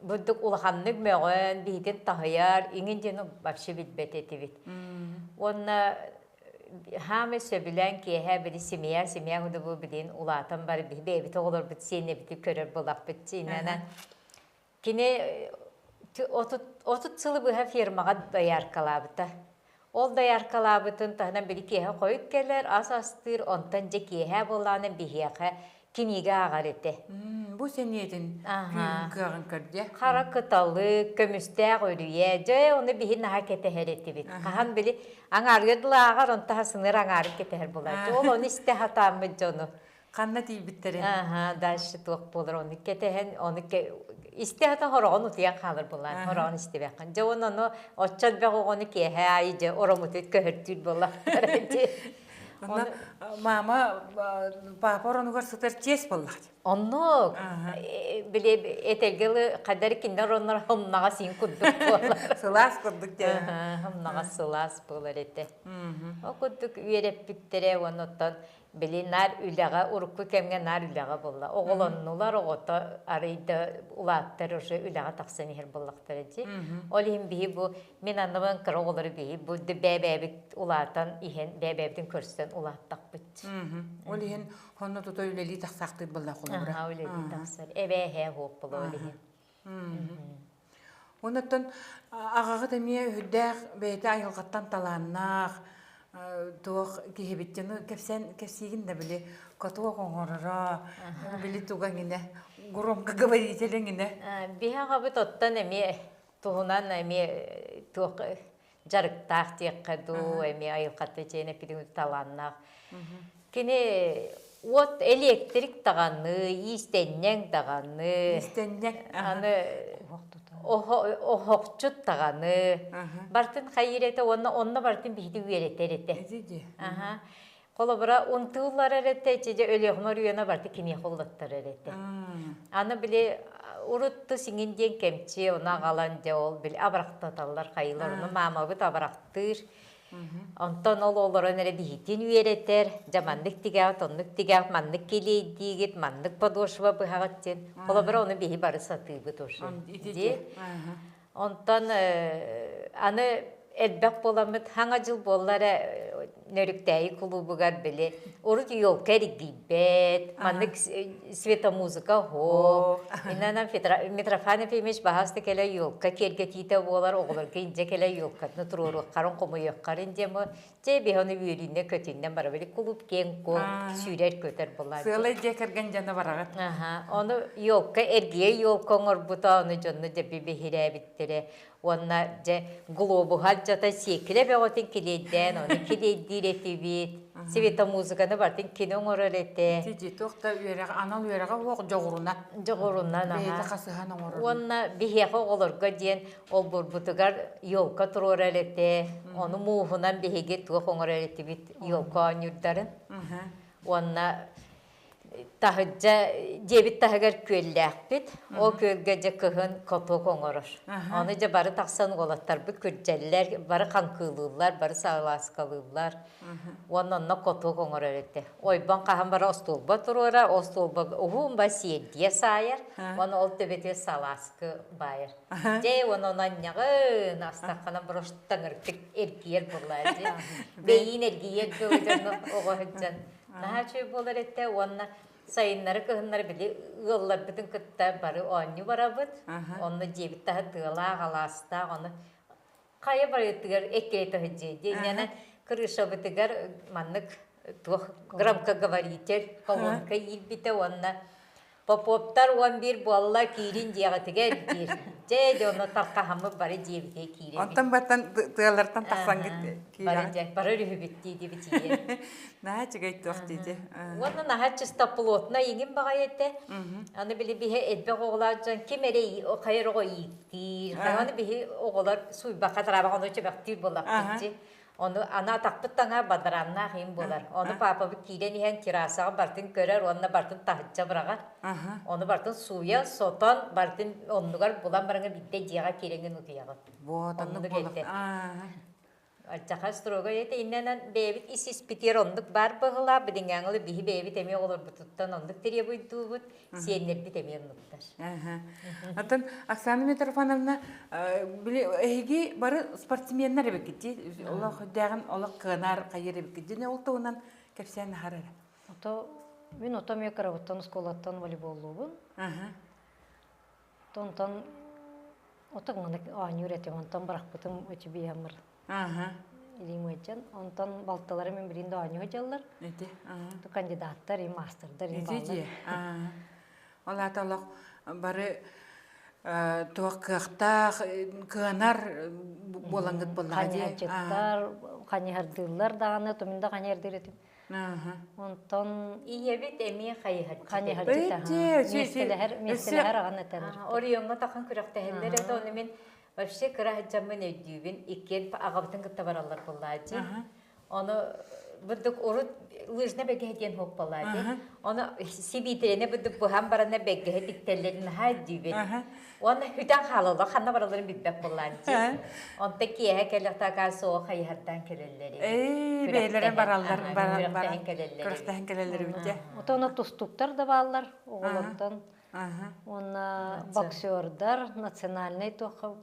бурдук улаханнык мөҕөн, биһитин таһыйар, иҥин диэн вообще билбэт этибит. Уонна хаамай сөбүлээн киэһэ били семья семья бу билин улаатан бар биһи бэйэбит оҕолорбут сиэнэбити көрөр булахпыт сиинэнэн Кини 30 сылы быһа фермаҕа дояркалаабыта. Ол дояркалаабытын таһынан били киэһэ хойут кэлэр, ас астыыр, онтон дьэ киэһэ буоллаҕына биһиэхэ кинигэ ааҕар этэ. Бу сэниэтин күүһүн кыаҕын көрдө. Хара кыталык, көмүстээх үрүйэ, дьэ ону биһи наһаа кэтэһэр этибит. Хаһан били аҥаарыга дылы ааҕар, онтон хасыныыр аҥаарын кэтэһэр буолааччы. Ол ону истэ сатааммыт дьону. Ханна тиийбиттэрин? Аха, дальше туох буолар ону кэтэһэн, ону истэ хата хороҕон утуйан хаалар буолаан, хороҕон истибэххин. Дьэ уонна ону оччо элбэх оҕону киэһэ аайы дьэ оромутут көһөртүүр буоллахтар дии. Онно мама папа оронугар сытар чиэс буоллах. Оннук били этэргэ хадар кинилэр ороннор хомнаҕа син курдук буолар. Сылаас курдук дьэ. Хомнаҕа сылаас буолар этэ. Ол курдук үөрэппиттэрэ уонна оттон Били наар үлэҕэ, урукку кэмҥэ наар үлэҕэ буолла. Оҕолоннулар, оҕото арый да улааттар уже үлэҕэ тахсан иһэр буоллахтара дии. Ол иһин биһи бу мин анныбын кыра оҕолору биһи бу бэйэ-бэйэбит улаатан иһэн бэйэ-бэйэбитин көрсөн улааттахпыт. Ол иһин хонно тута үлэлии тахсаахтыыр буолла холобура. Аха, үлэлии тахсар. Эбээ-эһээ суох буолла ол иһин. Оннуттан аҕаҕыт эмиэ үһүрдээх бэйэтэ айылҕаттан талааннаах туох киһибит дьону кэпсээн кэпсиигин да били котуок оҥороро били туга эҥинэ громкоговоритель эҥинэ Биһи аҕабыт оттон эмиэ туһунан эмиэ туох дьарыктаах диэххэ дуу, эмиэ айылҕата дьиэн эппитин талааннаах. Кини уот электрик даҕаны, иистэнньэҥ даҕаны, Иистэнньэҥ аны оһохчут даҕаны, бартын хайыыр этэ уонна онно бартын биһиги үөрэтэр этэ. Аха. Холобура, унтууллар эрэтэ, дьэ Өлүөхүмэ оройуона барыта киниэхэ уллаттарар этэ. Аны били урут тус иҥин диэн кэмчи, ону аҕалан дьэ ол били абырахтаталлар хайыылар, ону маамабыт абырахтыыр. Онтон ол олорон эрэ биһитин үөрэтэр, дьэ маннык тигэҕит, оннук тигэҕит, маннык килиэйдиигит, маннык подошва быһаҕыт диэн. Холобура, ону биһи бары сатыыбыт уже. Дии. Онтон аны элбэх буоламмыт, хаҥа дьыл буолла эрэ. Нөрүктээйи кулуубугар били урут елка эргийбэт, маннык светомузыка оһох. Иннанан Митрофан Ефимович баһаста кэлэ елка киэргэтиитэ буолар, оҕолорго индьэ кэлэ елкатын туруоруоххарын, хомуйуоххарын диэн Дьэ, биһи ону үөрүүннэ көтүннэн барабыт. Кулууп киэҥ-куоҥ сүүрэр-көтөр буолааччы. Сыалай дьиэ кэргэн дьоно бараҕыт. Аха. Ону елка эргийэ елка оҥорбута, ону дьонно дьэби биһирээбиттэрэ. Уонна дьэ глобуһа алдьата сиэкилэ бөҕөтүн килиэйдээн, ону килиэйдиир этибит. Светомузыканы барытын кини оҥорор этэ. Ити туох да үөрэх, анал үөрэҕэ суох дьоҕурунан. Дьоҕурунан, аха. Бэйэтэ хасыһан оҥорор. Уонна биһиэхэ оҕолорго диэн Олбуорбутугар елка туруорар этэ, ону мууһунан биһиги туох оҥорор этибит елка оонньуурдарын. Уонна таһырдьа дьиэбит таһыгар күөллээхпит. Ол күөлгэ дьэ кыһын каток оҥорор. Ону дьэ бары тахсан уолаттарбыт күрдьэллэр, бары хаҥкыылыыллар, бары салааскалыыллар. Уонна онно каток оҥорор этэ. Ойбон хаһан бара остуолба туруора, остуолба уһун ба сиэрдийэ саайар, уонна ол төбөтүгэр салааскы баайар. Дьэ, уонна онон анньаҕын, астаххына броштаҥыртык эргийэр буоллаа дии. Бэйиин эргийэр дылы дьону оҕо сылдьан. Наһаа үчүгэй буолар этэ уонна сайыннары кыһыннары били ыалларбытын кытта бары оонньуу барабыт. Онно дьиэбит таһа тыалаах, алаастаах, ону хайа барытыгар эккирэтэ сылдьыа дии. Инньэ крышабытыгар маннык туох громкоговоритель колонка иирбитэ уонна Поповтар 11 буолла киирин дьиэҕитигэр диир. Дьэ, дьэ, ону тархаһаммыт бары дьиэбитигэр киирэбит. Онтон баттан тыалартан тахсаҥҥыт Бары дьэ, бары өрүһүбүт дии дибит ийэ. Наһаа үчүгэй туох диити. Уонна наһаа чистоплотно иҥин баҕайы этэ. Аны били биһи элбэх оҕолоох дьон ким эрэ хайыр оҕо ииктиир. Аны биһи оҕолор суйбакка тараабах ону чөбөхтүүр буоллахпыт Ону аны атахпыт таҥа бадарааннаах им буолар. Ону паапабыт киирэн иһэн террасаҕа бартын көрөр уонна бартын таһычча быраҕар. Ону бартын сууйан, сотон, бартын оннугар булан бараҥа биирдэ дьиэҕэ киирэҥҥин утуйаҕын. Вот, оннук Оннук этэ. Алдьархай строго этэ иннэнэн бэйэбит ис испитигэр оннук баар быһыылаах билиҥҥээҥи биһи бэйэбит эмиэ оҕолорбутуттан оннук требуйдуубут, сиэннэрбит эмиэ оннуктар. Оттон Оксана Митрофановна, били эһиги бары спортсменнар эбиккит дии, олох үрдээҕин олох кыанар хайыр эбиккит дии, ол туһунан кэпсээн аһар эрэ. Ото мин ото эмиэ кырабыттан оскуолаттан волейболлуубун. Онтон ото оонньуур этим, онтон бырахпытым өчүбүйэммыр. Илиим ыалдьан, онтон балтыларым мин билигин да оонньуу сылдьаллар. Ити, Кандидаттар, и мастердар, и Ити бааллар. дии. Ол аата олох бары туох кыахтаах, кыанар буолаҥҥыт буоллаҕа дии. Ханьыһардьыттар, ханьыһардыыллар даҕаны, тумин да ханьыһардыыр этим. Онтон Ийэбит эмиэ хайыһардьыт. Хайыһардьыт, миэстэлэһэр, миэстэлэһэр аҕан этэн. Оройуоҥҥа тахан күрэхтэһэллэр этэ, ону мин Вообще кыра сылдьаммын өйдүүбүн, иккиэн аҕабытын кытта бараллар буоллааччы. Ону бурдук урут лыжна бэгэһэ диэн хуоппалаати. Ону сибиитирэни бурдук быһан барана бэгэһэ тиктэллэрин наһаа өйдүүбүн. Уонна хүтэн хаалаллар, ханна баралларын билбэт буоллааччы. Онто киэһэ кэлэхтака суох хайыһардаан кэлэллэр. Эй, бэйэлэрэ бараллар, баран кэлэллэр. Күрэхтэһэн кэлэллэр эбит дьэ. Отоно тустуктар да бааллар оҕолортон. Уонна боксердар национальнай туохха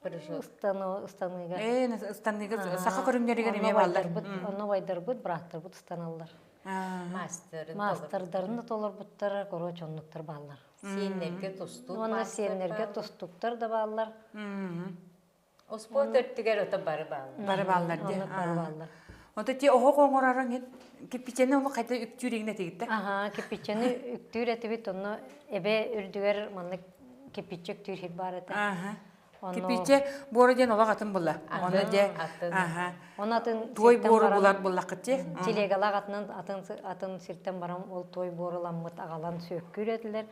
ыстаныыга. Ээ, ыстаныыга саха көрүҥнэригэр эмиэ бааллар. Онно убайдарбыт, бырааттарбыт ыстаналлар. Мастерын Мастердарын да толорбуттара, короче, оннуктар бааллар. Сиэннэргэ тустуук Уонна сиэннэргэ тустууктар да бааллар. Успуорт өртүгэр ото бары бааллар. Бары бааллар дии. Бары бааллар. Ото ти оһох оҥоророн кирпичэни ону хайда үктүүр иҥнэ этигиттэ? Аха, кирпичэни үктүүр этибит, онно эбэ үрдүгэр маннык кирпиччэ үктүүр сир баар этэ. Аха. Кирпиччэ буора диэн олох атын була. Оны де аха. Оны атын Той буору булар буллахыт ти. Телегалаах атынан атын атын сиртэн баран ол той буоруламмыт аҕалан сүөккүүр этилэр.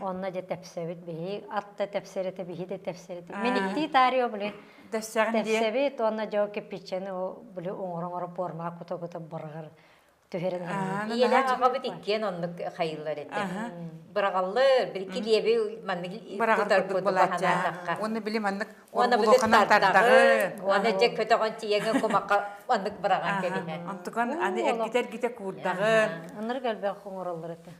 Онно дьэ тэпсэбит биһи ат да тэпсэр этэ биһи да тэпсэр этэ. Мин иттии таарыйа били Тэпсэҕин диye. Тэпсэбит уонна дьэ кирпиччэни били оҥоро-оҥоро пуормаҕа кута-кута бырҕар түһэрин Ийэлээх аҕабыт иккиэн оннук хайыылар этэ. Быраҕаллар, били килиэби маннык Быраҕар кутар курдук курдук буолааччы. баһанаатахха. Уонна били маннык Уонна били оргулуоханан тардаҕын, тардаҕын. уонна дьэ көтөҕөн тиийэҥҥин кумахха маннык быраҕан кэбиһэн. Онтукан аны эргитэ-эргитэ куурдаҕын. Оннук элбэх оҥороллор этэ.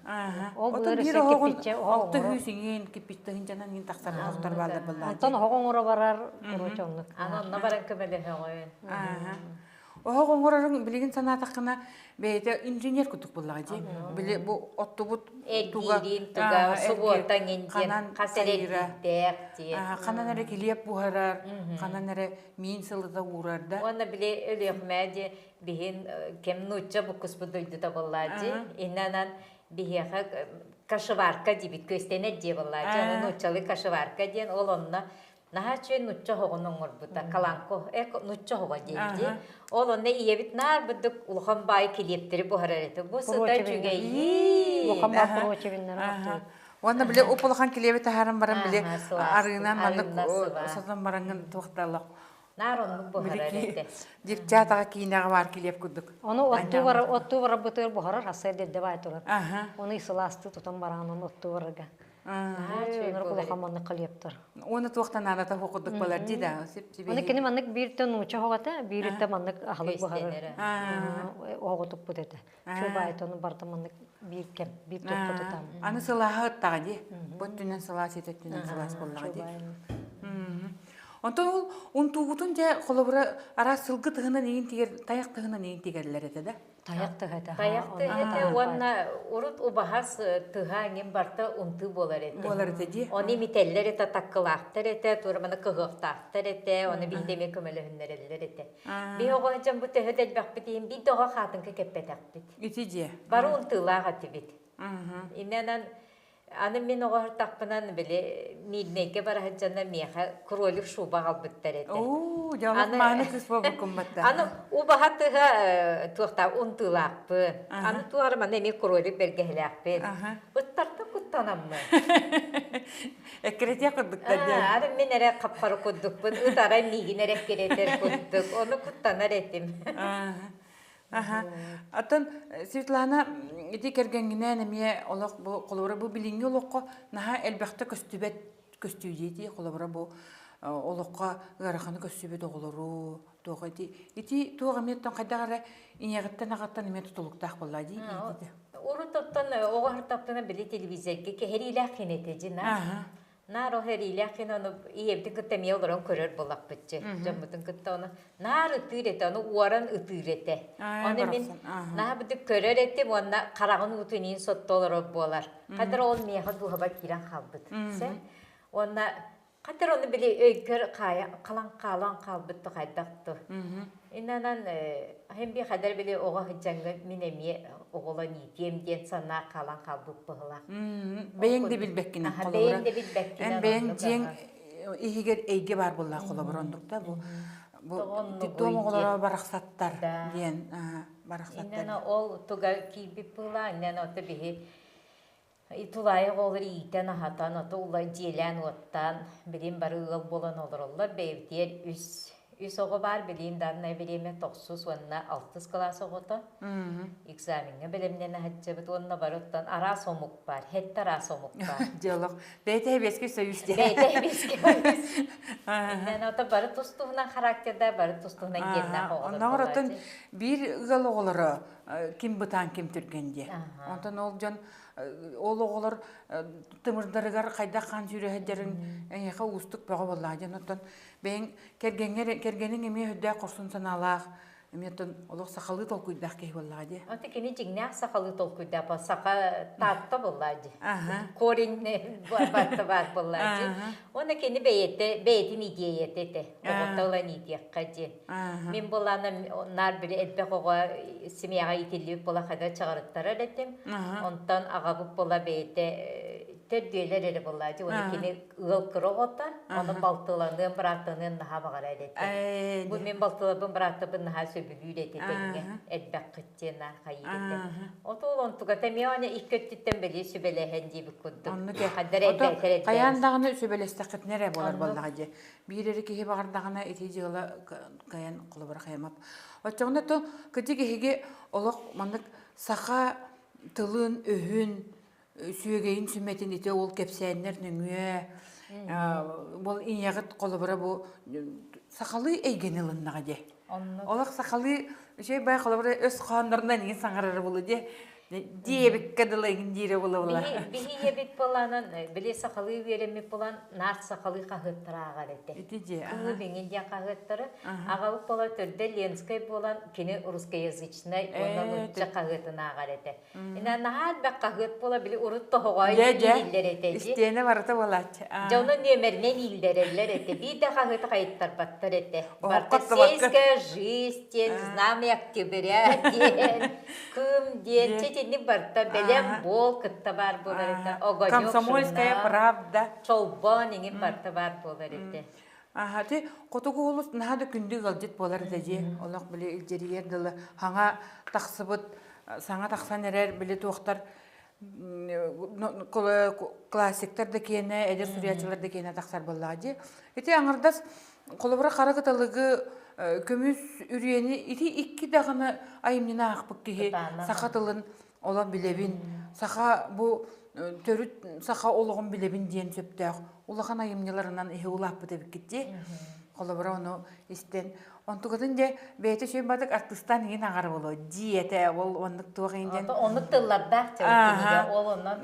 Ол Ол биир өссө оһоҕун кирпиччэ оһох алта оҥорор. сүүс иҥин кирпиччэ тыһыынчанан иҥин тахсар оһохтор бааллар буоллааччы. Онтон оһох оҥоро барар, короче, оннук. Аны онно баран көмөлөһөҕүн. Оһох оҥорорун билигин санаатаххына бэйэтэ инженер курдук буоллаҕа дии. Били бу оттубут туга Эргиирин туга, субуотаҥ диэн хас эрэ эргиирдээх диэн. Ханан эрэ килиэп буһарар, ханан эрэ миин сылыта уурар да. Уонна били Өлүөхүмэ дии биһин кэм нуучча буккуспут дойдута буоллаа дии. Иннанан биһиэхэ кашеварка диибит күөстэнэр дии буоллаа дии. Ону нууччалыы кашеварка диэн ол онно наһаа үчүгэй нучча оһоҕун оҥорбута каланко нучча оһоҕо диэн дии ол онно ийэбит наар бурдук улахан баай килиэптэри буһарар этэ бу сыта үчүгэйии улахан баай прочевиннэр Уонна били уп улахан килиэби таһааран баран били арыынан маннык сотон бараҥҥын туохтаалах наар оннук буһарар этэ Девчатаҕа киинэҕэ баар килиэп курдук. Ону оттуу бар оттуу барарбытыгар буһарар хасса эрдэ баай турар. Ону сылаастыы тутан баран ону оттуу барарга. Ынырык улахан маннык килиэптэр. Уонна туохтан наадата суох курдук буолар дии да. Аны кини маннык бииртэн нуучча оһоҕо биириттэн маннык аһылык буһарар оһоҕу туппут этэ. Чубаайтону барыта маннык биир кэм, биир туппут этэ. Аны сылааһы ыттаҕа дии. Бу өттүнэн сылаас, ити өттүнэн сылаас буоллаҕа дии. Онтон ол унтуугутун дьэ холобура араас сылгы тыһынан иин тигэр, тайах тыһынан иин тигэллэр этэ да? Тайах тыһа этэ. Тайах тыһа этэ уонна урут убаһас тыһа эҥин барта унтыы буолар этэ. Буолар этэ дии. Оны имитэллэр этэ, таккылаахтар этэ, тура кыһыахтаахтар этэ, оны биһиги эмиэ көмөлөһүннэрэллэр этэ. Биһи оҕо дьон бу төһө да элбэхпит иһин биир да оҕо хаатыҥка кэппэтэхпит. Ити дьиэ. Бары унтыылаах этибит. Иннэнэн Аны мин оҕоһуртахпынан били Миирнэйгэ бара сылдьанна миэхэ кролик шуба аҕалбыттар этэ. Оо, дьэ олох мааны кыыс буолбуккун батта. Аны убаһа тыһа туохтаах унтыылаахпын. Аны туох манна эмиэ кролик бэргэһэлээхпин. Ыттартан куттанаммын. Эккирэтиэх курдуктар диэн. Аны мин эрэ хаппары курдукпун, ыт арай миигин эрэ эккирэтэр курдук. Ону куттанар этим. Аха. Оттон Светлана ити кэргэҥҥинээн эмиэ олох бу холобура бу билиҥҥи олоххо наһаа элбэхтэ көстүбэт көстүү дии холобура бу олоххо ыараханы көстүбүт оҕолору туох ити ити туох эмиэ оттон хайдах эрэ ийэҕиттэн аҕаттан эмиэ тутулуктаах буолла дии иититэ. Урут оттон оҕо сыртаптына били телевизорга кэһэриилээх кинэтэ дьина. Наар ол эриилээх кини ону ийэбитин кытта эмиэ олорон көрөр буоллахпытчы. Дьоммутун кытта ону наар ытыыр этэ, ону уоран ытыыр этэ. Ону мин наһаа бытык көрөр этим уонна хараҕын уутун иин сотто олорор буолар. Хатыр ол миэхэ дууһабар киирэн хаалбыт. Уонна хатыр ону били өйгөр халан хаалан хаалбыт хайдах ту. Инанан хем би хадar били оҕо сылдьаҥҥа мин эмиэ оҕолон иитиэм диэн санаа хаалан хаалбыт быһылаах. Бэйэҥ да билбэккинэн холобура. Бэйэҥ да билбэккинэн Эн бэйэҥ дьиэҥ иһигэр эйгэ баар буоллаах холобура оннук да бу бу диплом оҕолоро барахсаттар диэн барахсаттар. Иннэ ол туга киирбит быһылаах иннэ ото биһи Тулаайах оҕолор иитэн-аһатан, ото ула дьиэлээн-уоттаан, билигин бары ыал буолан олороллор. Бэйэбитигэр үс үс оҕо баар, билигин данное время тохсус уонна алтыс кылаас оҕото. Экзамеҥҥа бэлэмнэнэ сылдьабыт уонна бары оттон араас омук баар, хэттэ араас омук баар. Диалог. Бэйэтэ Сэбиэскэй Союз диэн. Бэйэтэ Сэбиэскэй Союз. Иннэн ото бары тус-туһунан характерда, бары тус-туһунан геннаах оҕолор Оннооҕор оттон биир ыал оҕолоро ким бытаан, ким түргэн диye. Онтон ол дьон ол оҕолор тымырдарыгар хайдах хаан сүүрэ сылдьарын эйиэхэ уустук бөҕө буоллаҕа диэн оттон бэйэҥ кэргэҥҥэр кэргэниҥ эмиэ үрдээх хорсун санаалаах эмиэ оттон олох сахалыы толкуйдаах киһи буоллаҕа дии. Аты кини дьиҥнээх сахалыы толкуйдаах саха таатта буоллаа дии. Корень барта баар буоллаа дии. Уонна кини бэйэтэ бэйэтин идиэйэтэ этэ. Оҕото ылан иитиэххэ диэн. Мин буолаана наар били элбэх оҕо семьяҕа иитиллибит буола хайда чаҕырыттарар этим. Онтон аҕабыт буола бэйэтэ төрдүөлэр эрэ буоллаа дии. Уонна кини ыал кыра оҕото, ону балтыланыан, бырааттаныан наһаа баҕарар этэ. Бу мин балтыларбын, бырааттарбын наһаа сөбүлүүр этэ тэҥҥэ элбэххит диэн наар хайыыр этэ. Ото ол онтугата эмиэ ону икки өттүттэн били сүбэлэһэн диэбит курдук. Хаддар элбээтэр элбээн. Хайаан даҕаны сүбэлэстэххитинэ эрэ буолар буоллаҕа дии. Биир эрэ киһи баҕардаҕына ити дьыала кыайан холобура хайамап. Оччоҕуна то кырдьык эһиги олох маннык саха тылын, өһүн, сүөгэйин сүмэтин ити ол кэпсээннэр нөҥүө ол ийэҕит холобура бу сахалыы эйгэни ылыннаҕа дии. Олох сахалыы үчүгэй бай холобура өс хоһооннорунан иҥин саҥарара буолуо дии. Диэбиккэ дылы игин диирэ була-була. Биһи ийэбит буолаанан, били сахалыы үөрэммит буолан, наар сахалыы хаһыаттары ааҕар этэ. Ити дьиэ. Кыыл иҥин диэн хаһыаттары. Аҕабыт буола төрдө Ленскэй буолан, кини русскоязычнай уонна нуучча хаһыатын ааҕар этэ. Ина наһаа элбэх хаһыат буола били урут тоһоҕой ииллэр этэ дии. Истиэнэ барыта буолааччы. Дьону нүөмэринэн ииллэрэллэр этэ. Биир да хаһыаты хайыттарбаттар этэ. Барыта сельская жизнь диэн, знамя октября диэн, кыым диэн, читинник барыта бэлэм буол кытта баар буолар этэ. Огонек Комсомольская правда. Чолбон иҥин барыта баар буолар этэ. Аха, ти хотугу улус наһаа да күндү ыалдьыт буолар этэ дии. Олох били илдьирийэр дылы хаҥа тахсыбыт саҥа тахсан эрэр били туохтар классиктар да киэнэ, эдэр суруйааччылар да киэнэ тахсар буоллаҕа дии. Ити аҥардас холобура хара кыталыгы көмүс үрүйэни ити икки даҕаны айымньыны аахпыт киһи саха тылын олох билэбин, саха бу төрүт саха олоҕун билэбин диэн сөптөөх улахан айымньыларынан иһи улааппыт эбиккит дии. Холобура ону истэн онтукатын дьэ бэйэтэ үчүгэй баатык артыыстаан иҥин аҕар боло диэтэ ол оннук туох иһин диэн оннук тыллардаах кинигэ ол оннон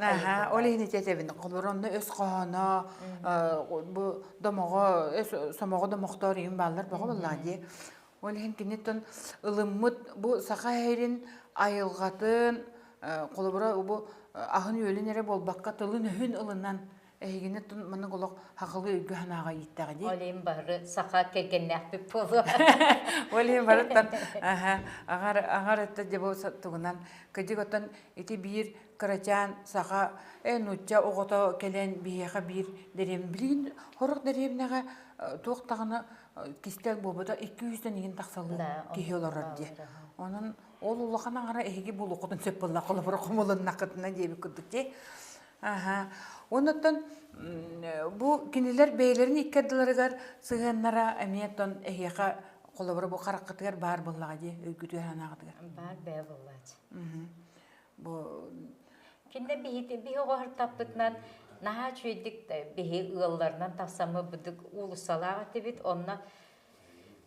ол иһин ити холобура онно өс хоһооно бу домоҕо өс сомоҕо домохтоор иһин бааллар бөҕө буоллаҕа дии ол иһин киниттэн ылыммыт бу саха иһин айылҕатын холобура бу аһын-үөлүн эрэ буолбакка тылын-өһүн ылынан Эһигини маннык олох хахылыы өйгө-санааҕа ииттэҕэ дии. Ол иһин бары саха кэргэннээхпит буолуо. Ол иһин барыттан аҕар аҕар өттө дьэ бу тугунан кыдьык оттон ити биир кырачаан саха э нуучча оҕото кэлэн биһиэхэ биир дэриэбинэ билигин сорох дэриэбинэҕэ туох даҕаны кистэл буолбута икки үстэн иһин тахсалыы киһи олорор дии. Онон ол улахан аҥара эһиги булуоххутун сөп буолла холобура хомулуннаххытына диэбит курдук дии. Аха. Оннуттан бу кинилэр бэйэлэрин икки ардыларыгар сыһыаннара эмиэ оттон эһиэхэ холобура бу хараххытыгар баар буоллаҕа дии, өйгүтүгэр санааҕытыгар. Баар бэйэ буоллааччы. Бу Кинилэр биһи биһи оҕоһортаппытынан наһаа үчүгэйдик биһи ыалларынан тахсаммыт быдык уулуссалаах этибит. Онно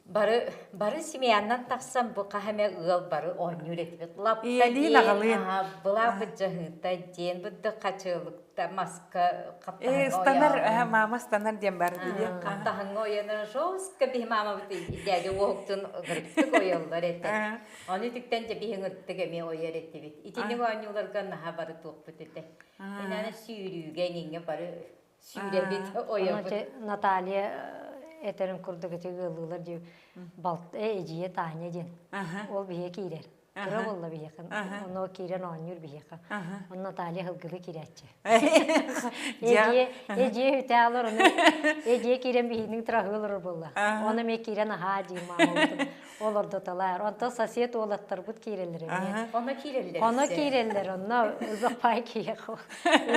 Бары бары семьяннан тахсан бу хаһа эмэ ыал бары оонньуур этибит. Лапта Ийэлиин диэн, аҕалыын. аһа, былаах дьаһыыта диэн, быдды хачыалыкта маска Э, хаптаһыҥҥа ыстанар, ойоон. маама ыстанар диэн бар дии. Хаптаһыҥҥа ойонор жестко биһи маамабыт дядя уоһуктун ырыттык ойоллор этэ. Ону үтүктэн дьэ биһи ырыттык эмиэ ойор этибит. Итинник оонньууларга наһаа бары туохпут этэ. Инаны сүүрүүгэ эҥиҥҥэ бары сүүрэбит, ойобут. Наталья этэрин курдук ити ыаллыылар дии балт эдьиийэ Таня диэн. Ол биһиэ киирэр. Кыра буолла биһиэхэ. Ону киирэн оонньуур биһиэхэ. Онно Наталья һылгылыы киирээччи. Эдьиэ эдьиэ үтэ олор ону эдьиэ киирэн биһиинин тыраһыы олорор буолла. Оны эмиэ киирэн аһаа дии маамабытын олордоталаар. Онтон сосед уолаттарбыт киирэллэр эмиэ. Оно киирэллэр. Оно киирэллэр, онно бай киһиэхэ.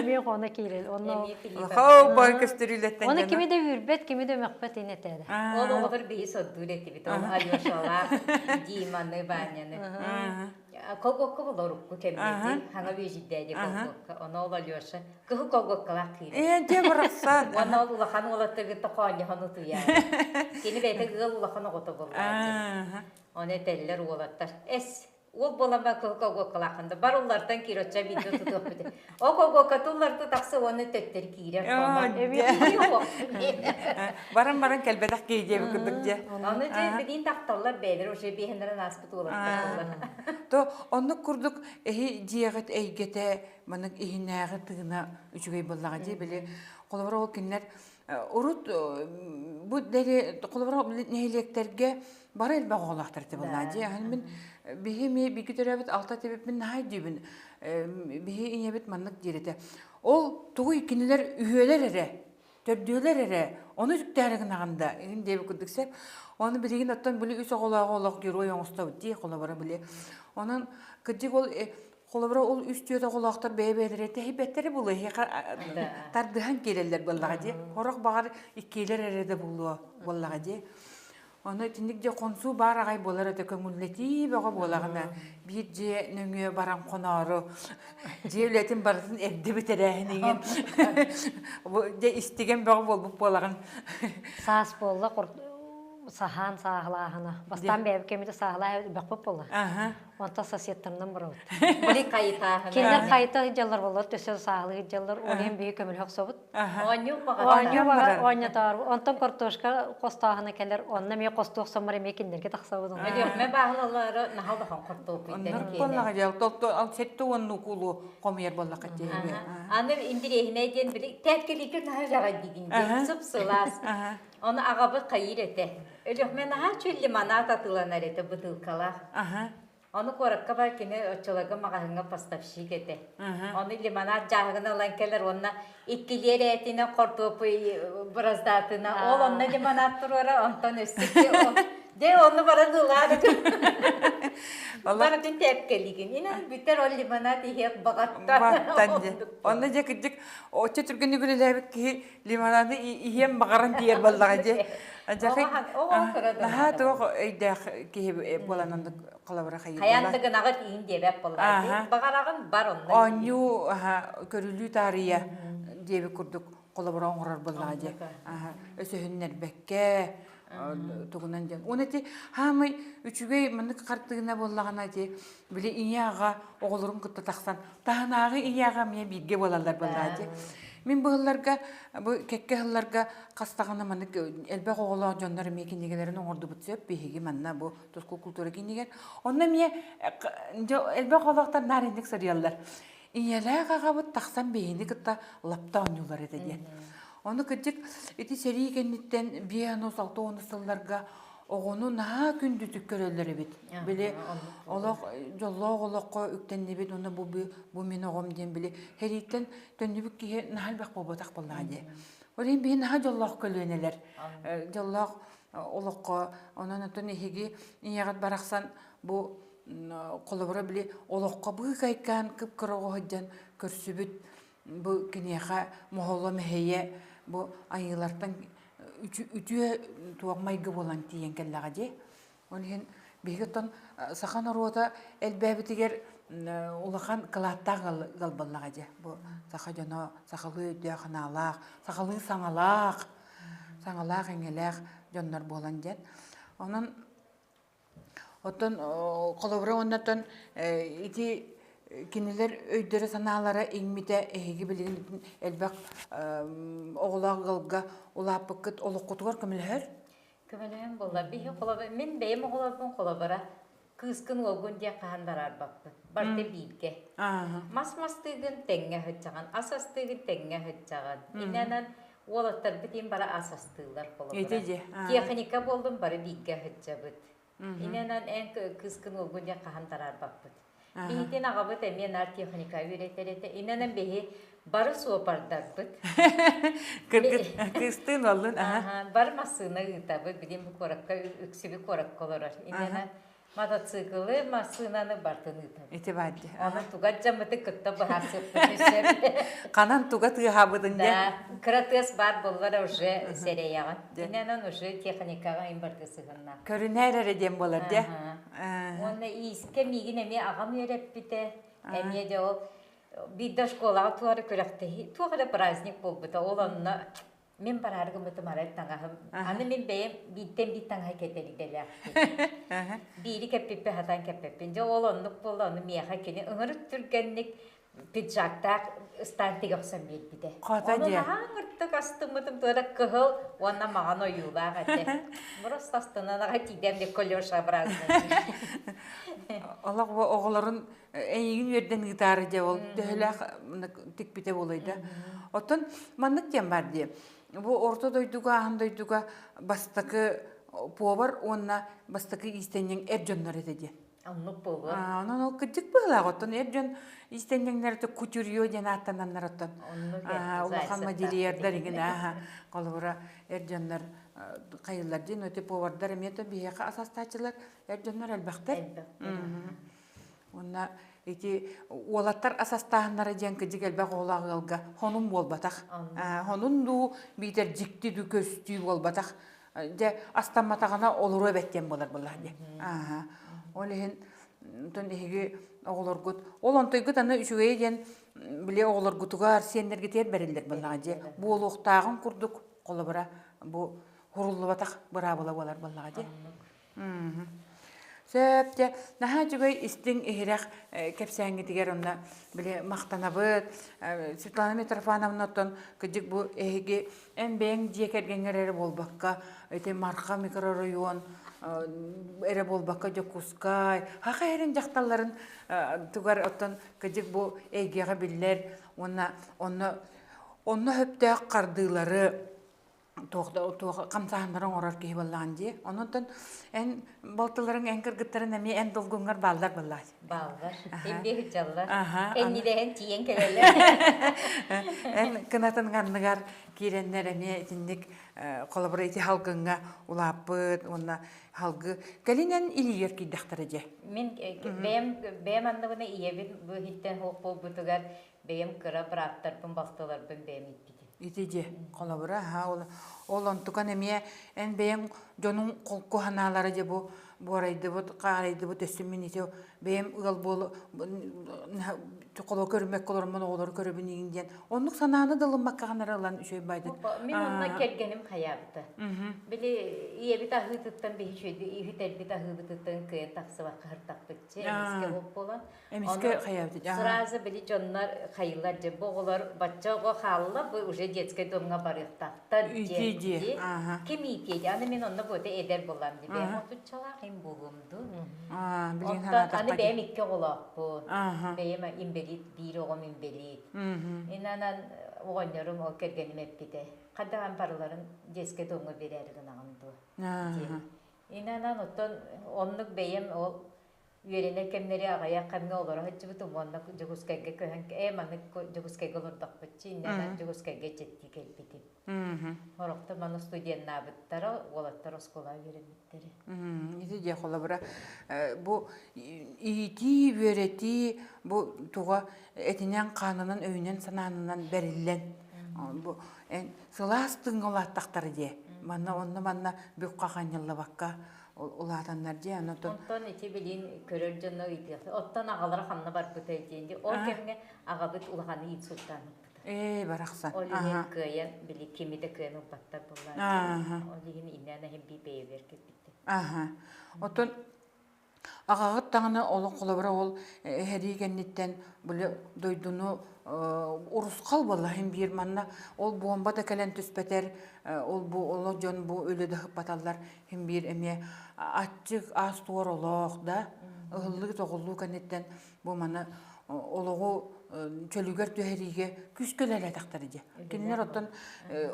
Эмиэ оно киирэл. Онно Хоу бой көстөрүүлэттэн Оны кими да үүрбэт, кими да мөхпөт ин этээдэ. Ол оҕолор биһи сордуур этибит. Ол Алешалаах, Диманы, Ваняны. Колгокка була урукку кэмнэти. Хаҥа үөжүйдээди колгокка. Оно ол Алеша кыһыл колгоккалаах киирэр. Ээ, дьэ барахсан. Уонна ол улахан уолаттаргытта хоонньоһон утуйар. Кини бэйэтэ ыал улахан оҕото буоллааччы. Ону этэллэр уолаттар. Эс, уол буолан ба кыһыл колгоккалааххын да бар уллартан киир оччо биирдэ тутуохпут. О колгокка тулларты тахса уонна төттөр киирэр. Баран баран кэлбэтэх киһи диэбит курдук дьэ. Ону дьэ билиин тахталлар бэйэлэр уже биэһиннэрин ааспыт уолаттар То оннук курдук эһи дьиэҕит эйгэтэ маннык иһинээҕи тыына үчүгэй буоллаҕа дии били холобура ол кинилэр урут бу дэри холобура нэһилиэктэргэ бары элбэх оҕолоохтор этэ буоллаҕа дии аһын мин биһи эмиэ бииргэ төрөөбүт алта этибиппин наһаа өйдүүбүн биһи ийэбит маннык диир этэ ол тугуй кинилэр үһүөлэр эрэ төрдүөлэр эрэ ону үктээри гынаҕын да иһин диэбит курдук сөп ону билигин оттон били үс оҕолооҕу олох герой оҥостобут дии холобура били онон кырдьык ол Холобура, ол үс-түөрт оҕолоохтор бэйэ-бэйэлэрэ тэһийбэттэрэ буолуо, эһиэхэ тардыһан киирэллэр буоллаҕа дии. Сорох баҕар иккиэлэр эрэ да буолуо буоллаҕа дии. Ону итинник дьэ хонсуу баар аҕай буолар этэ көҥүллэтии бөҕө буолаҕына биир дьиэ нөҥүө баран хоноору дьиэ үлэтин барытын эрдэ бүтэрээһин игин дьэ истигэн бөҕө буолбут буолаҕын. Саас буолла саһаан сааһылааһына. Бастаан бэйэбит кэммитэ сааһылаа бөхпүт буолла. Онтон соседтарынан барабыт. Били хайытааһына. Кинилэр хайыта сылдьаллар боллор, төсө саалыы сылдьаллар, ол иһин биһи көмөлөһө охсобут. Оонньуу Оонньуу баҕар оонньотоор. Онтон картошка хостооһуна кэлэр, онно эмиэ хостуох соммор эмиэ кинилэргэ тахсабыт. Өлүөхмэ бааһыналары наһаа улахан хортуоппуйдар Оннук буоллаҕа дьэ, ал сетте уонну куулу хомуйар буоллахха дии. Аны интириэһинэй диэн били тээккэлиикэ наһаа үлэҕэ диигин диэн сып-сылаас. Ону аҕабыт хайыыр этэ. Өлүөхмэ наһаа үчүгэй лимонад атыыланар этэ бытыылкалаах. Ону куоракка бар кини оччолорго маҕаһыыҥҥа поставщик этэ. Ону лимонад дьааһыгын ылан кэлэр уонна иккилиэр ээтинэ хортуоппуй быраздаатына ол онно лимонад туруора онтон өссө дьэ ону баран ылаар барытын тээпкэлигин инэн бүтэр ол лимонад иһиэх баҕаттан Онно дьэ кырдьык оччо түргэнник үлэлээбит киһи лимонады иһиэн баҕаран тиийэр буоллаҕа дии. Наһаа туох өйдөөх киһи буолан оннук холобура хайыылла. Хайаан да гынаҕыт иин диэбэт буоллаҕа. Баҕараҕын бар онно. Оонньуу көрүлүү таарыйа диэбит курдук холобура оҥорор буоллаҕа дии. Өсөһүннэрбэккэ тугунан диэн. Уон ити хаамай үчүгэй маннык хартыына буоллаҕына ити били ийэ аҕа оҕолорун кытта тахсан таһынааҕы ийэ аҕа эмиэ бииргэ буолаллар буоллаҕа дии. Мин бу ыһылларга бу кэккэ ыһылларга хастаҕына маннык элбэх оҕолоох дьоннор эмиэ кинигэлэрин оҥордубут сөп биһиги манна бу туску культура кинигэр. Онно эмиэ элбэх оҕолоохтор наар инник суруйаллар. Ийэлээх аҕабыт тахсан биһини кытта лапта оонньуулар этэ диэн. Ону кырдьык ити сэрии кэнниттэн 5-6 сылларга оҕону наһаа күндүтүк көрөллөр эбит. Били олох дьоллоох олоххо үктэннибит уонна бу бу мин оҕом диэн били сэрииттэн төннүбүт киһи наһаа элбэх буолбатах буоллаҕа дии. Ол иһин биһи наһаа дьоллоох көлүөнэлэр дьоллоох олоххо онон оттон эһиги ийэҕит барахсан бу холобура били олоххо быыкайкаан кып-кыра оҕо сылдьан көрсүбүт бу киниэхэ моһоло мэһэйэ бу айыылартан үтүө туох майгы буолан тиийэн кэллэҕэ дии. Ол иһин биһиги оттон саха норуота элбээбитигэр улахан кылааттаах ыал буоллаҕа дии. Бу саха дьоно сахалыы өйдөөх-санаалаах, сахалыы саҥалаах, саҥалаах-иҥэлээх дьоннор буолан диэн. Онон Оттон холобура уоннаттан ити кинилэр өйдөрө-санаалара иҥмитэ эһиги билигин элбэх оҕолоох ыалга улааппыккыт олоххутугар көмөлөһөр? Көмөлөһөн буолла. Биһи холобура, мин бэйэм оҕолорбун холобура кыыскын уолгун диэн хаһан бараарбаппын. Барыта бииргэ. Мас мастыыгын тэҥҥэ сылдьаҕын, ас астыыгын тэҥҥэ сылдьаҕын. Иннэнэн Уолаттарбыт иин бары ас астыыллар холобура. Техника буоллун бары бииргэ сылдьабыт. Инэнэн эн кыыскын уолгун диэн хаһан тараарбаппыт. Биһитин аҕабыт эмиэ наар техника үөрэтэр этэ. Инэнэн биһи бары суопардарбыт. Кыыстыын уоллун Бары массыына ыытабыт. Билин бу куоракка үксүбү куоракка олорор. Инэнэн Мотоциклы, массыынаны бартын ыытабыт. Ити баар дии. Аны туга дьаммыты кытта быһаарсыппыт сөп. Ханан туга тыаһаабытын дьэ. Да, кыра тыас баар буоллар уже сэрэйэҕин. Инэнэн уже техникаҕа им барыта сыһынна. Көрүнээр эрэ диэн буолар дьэ. Уонна иискэ миигин эмиэ аҕам үөрэппитэ. Эмиэ дьэ ол биирдэ школаҕа туох эрэ күрэхтэһии, туох эрэ праздник буолбута. Ол онно Мин бараары гыммытым арай таҥаһым. Аны мин бэйэм бииртэн биир таҥаһы кэтэр идэлээхпин. Биири кэппиппин хатан кэппэппин. Дьэ ол оннук буолла, ону миэхэ кини ыҥырык түргэнник пиджактаах ыстаан тигэ охсон биэрбитэ. Хата Ону дьэ. наһаа ыҥыртык астыммытым туора кыһыл уонна маҕан ойуулаах этэ. Просто астынан аҕай тиийдэм де колеша-образный. Олох бу оҕолорун эйигин үөрдэн ыытаары дьэ ол төһөлөөх тикпитэ буолуой да. Оттон маннык диэн баар дии. Бу орто дойдуга, аан дойдуга бастакы повар уонна бастакы иистэнньэҥ эр дьоннор этэ диэн. Оннук буолуо. Онон ол кырдьык быһыылаах. Оттон эр дьон иистэнньэҥнэр это кутюрье диэн ааттананнар оттон. Улахан модельердар игин ааха. Холобура эр дьоннор хайыллар диэн өтө повардар эмиэ то биһиэхэ ас астааччылар эр дьоннор элбэхтэр. Уонна ити уолаттар ас астааһыннара диэн кыдьык элбэх оҕолоох ыалга хонун буолбатах. Хонун дуу, биитэр дьикти дуу көстүү буолбатах. Дьэ, астамматаҕына олоруо эбэт диэн буолар буоллаҕа дии. Ол иһин онтон эһиги оҕолоргут ол онтойгут аны үчүгэйэ диэн били оҕолоргутугар сиэннэргитигэр бэриллэр буоллаҕа дии. Буолуохтааҕын курдук холобура бу хуруллубатах быраабыла буолар буоллаҕа дии. Сөп дьэ, наһаа үчүгэй истиҥ иһирэх кэпсээҥҥитигэр онно били махтанабыт. Светлана Митрофановна оттон кырдьык бу эһиги эн бэйэҥ дьиэ кэргэҥҥэр эрэ буолбакка, ити Марха микрорайон эрэ буолбакка Дьокуускай, Саха сирин дьахталларын тугар оттон кырдьык бу эйгэҕэ биллэр уонна онно онно сөптөөх хардыылары туох да туох хамсааһыннары оҥорор киһи буоллаҕын дии. Онон эн балтыларыҥ, эн кыргыттарын эмиэ эн долгуҥҥар бааллар буоллаҕа. Бааллар. Аха. Эмиэ сылдьаллар. Аха. Эннилэһэн тиийэн кэлэллэр. Эн кынатын анныгар киирэннэр эмиэ итинник холобура ити халгыҥҥа улааппыт уонна халгы кэлинэн илиигэр киирдэхтэрэ дьэ. Мин бэйэм бэйэм анныбына ийэбин бу иһиттэн суох буолбутугар бэйэм кыра бырааттарбын балтыларбын бэйэм ииппитим. Ити дьэ, холобура, аха, ол, ол онтукан эмиэ эн бэйэҥ дьонуҥ холку санаалара дьэ бу буорайдыбыт, хаарайдыбыт өссө мин ити бэйэм ыал буолу холо көрүмэккэ олороммун оҕолору көрөбүн игин диэн оннук санааны да ылыммаккаҕын эрэ ылан үчүгэй байдыт. Мин онно кэргэним хайаабыта. Били ийэбит аһыытыттан биһи үһүтэрбит аһыыбытыттан кыайан тахсыбакка сыртахпытчы эмискэ буолан Эмискэ хайаабыт Сразу били дьоннор хайылар дьэ бу оҕолор бачча оҕо хаалла бу уже детскай домҥа барыахтаахтар диэн дии. Ким иитиэ аны мин онно буота эдэр буолам ди бэйэм отуччалаах им буолуом дуу. Оттон аны бэйэм икки оҕолоохпун. Бэйэм инбэлиит биир оҕом инбэлиит. Инанан оҕонньорум ол кэргэним эппитэ. Хайдаҕан барыларын детскай домҥа биэрээри гынаҕын дуо диэн. Инанан оттон оннук бэйэм ол Үөрэнэр кэмнэри аҕыйах кэмҥэ олоро сылдьыбытым уонна Дьокуускайга көһөн ээ маннык Дьокуускайга олордохпут иннинэ Дьокуускайга дьиэттии кэлбитим. Сорохтор маны студеннаабыттара, уолаттар оскуолаҕа үөрэммиттэрэ. Ити дьэ холобура бу иитии, үөрэтии бу туга этинэн-хаанынан, өйүнэн-санаанынан бэриллэн бу сылаас тыыҥҥа улааттахтара диэ. Манна онно манна бүк хаханньыллыбакка улаатаннар дии аны Онтон ити билин көрөр дьоно ыйытыахтар. Оттон аҕалара ханна барбытай диэн дии. Ол кэмҥэ аҕабыт улаханы инсультаныппыта. Ээ барахсан. Ол иһин кыайан били кими да кыайан ылбаттар буоллааччы. Ол иһин иннээн иһин би бэйэбэр кэлбиттэр. Аха. Оттон аҕаҕыт даҕаны олох холобура ол эһэрии кэнниттэн били дойдуну урусхал буолла иһин биир манна ол буомба да кэлэн түспэтэр ол бу олох дьон бу үлэ да ыһыппаталлар Син биир эмиэ аччык аас-туор олох да ыһыллыы-тоҕуллуу кэнниттэн бу маны олоҕу чөлүгэр түһэриигэ күүскэ үлэлээтэхтэрэ дии. Кинилэр оттон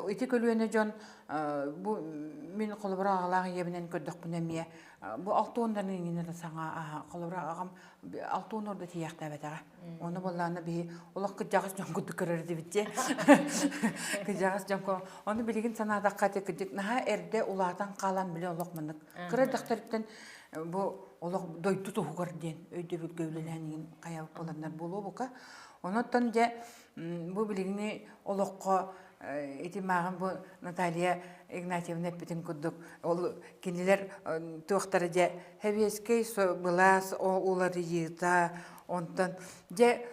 ити көлүөнэ дьон бу мин холобура аҕалаах ийэбинэн көрдөхпүнэ эмиэ бу алтуоннарын иҥинэ да саҥа холобура аҕам алтуон ордо тиийээхтээбэтэҕэ. Ону буоллаҕына биһи олох кырдьаҕас дьон курдук көрөр этибит дии. Кырдьаҕас дьон Ону билигин санаатахха ити кырдьык наһаа эрдэ улаатан хаалан били олох маннык кыра эрдэхтэриттэн бу олох дойду туһугар диэн өйдөбүлгэ үлэлээн иһин хайабыт буоланнар буолуо бука. Онон дьэ бу билигини олоххо ити мааҕын бу Наталья Игнатьевна эппитин курдук ол кинилэр туохтара дьэ сэбиэскэй былаас уларыйыыта онтон дьэ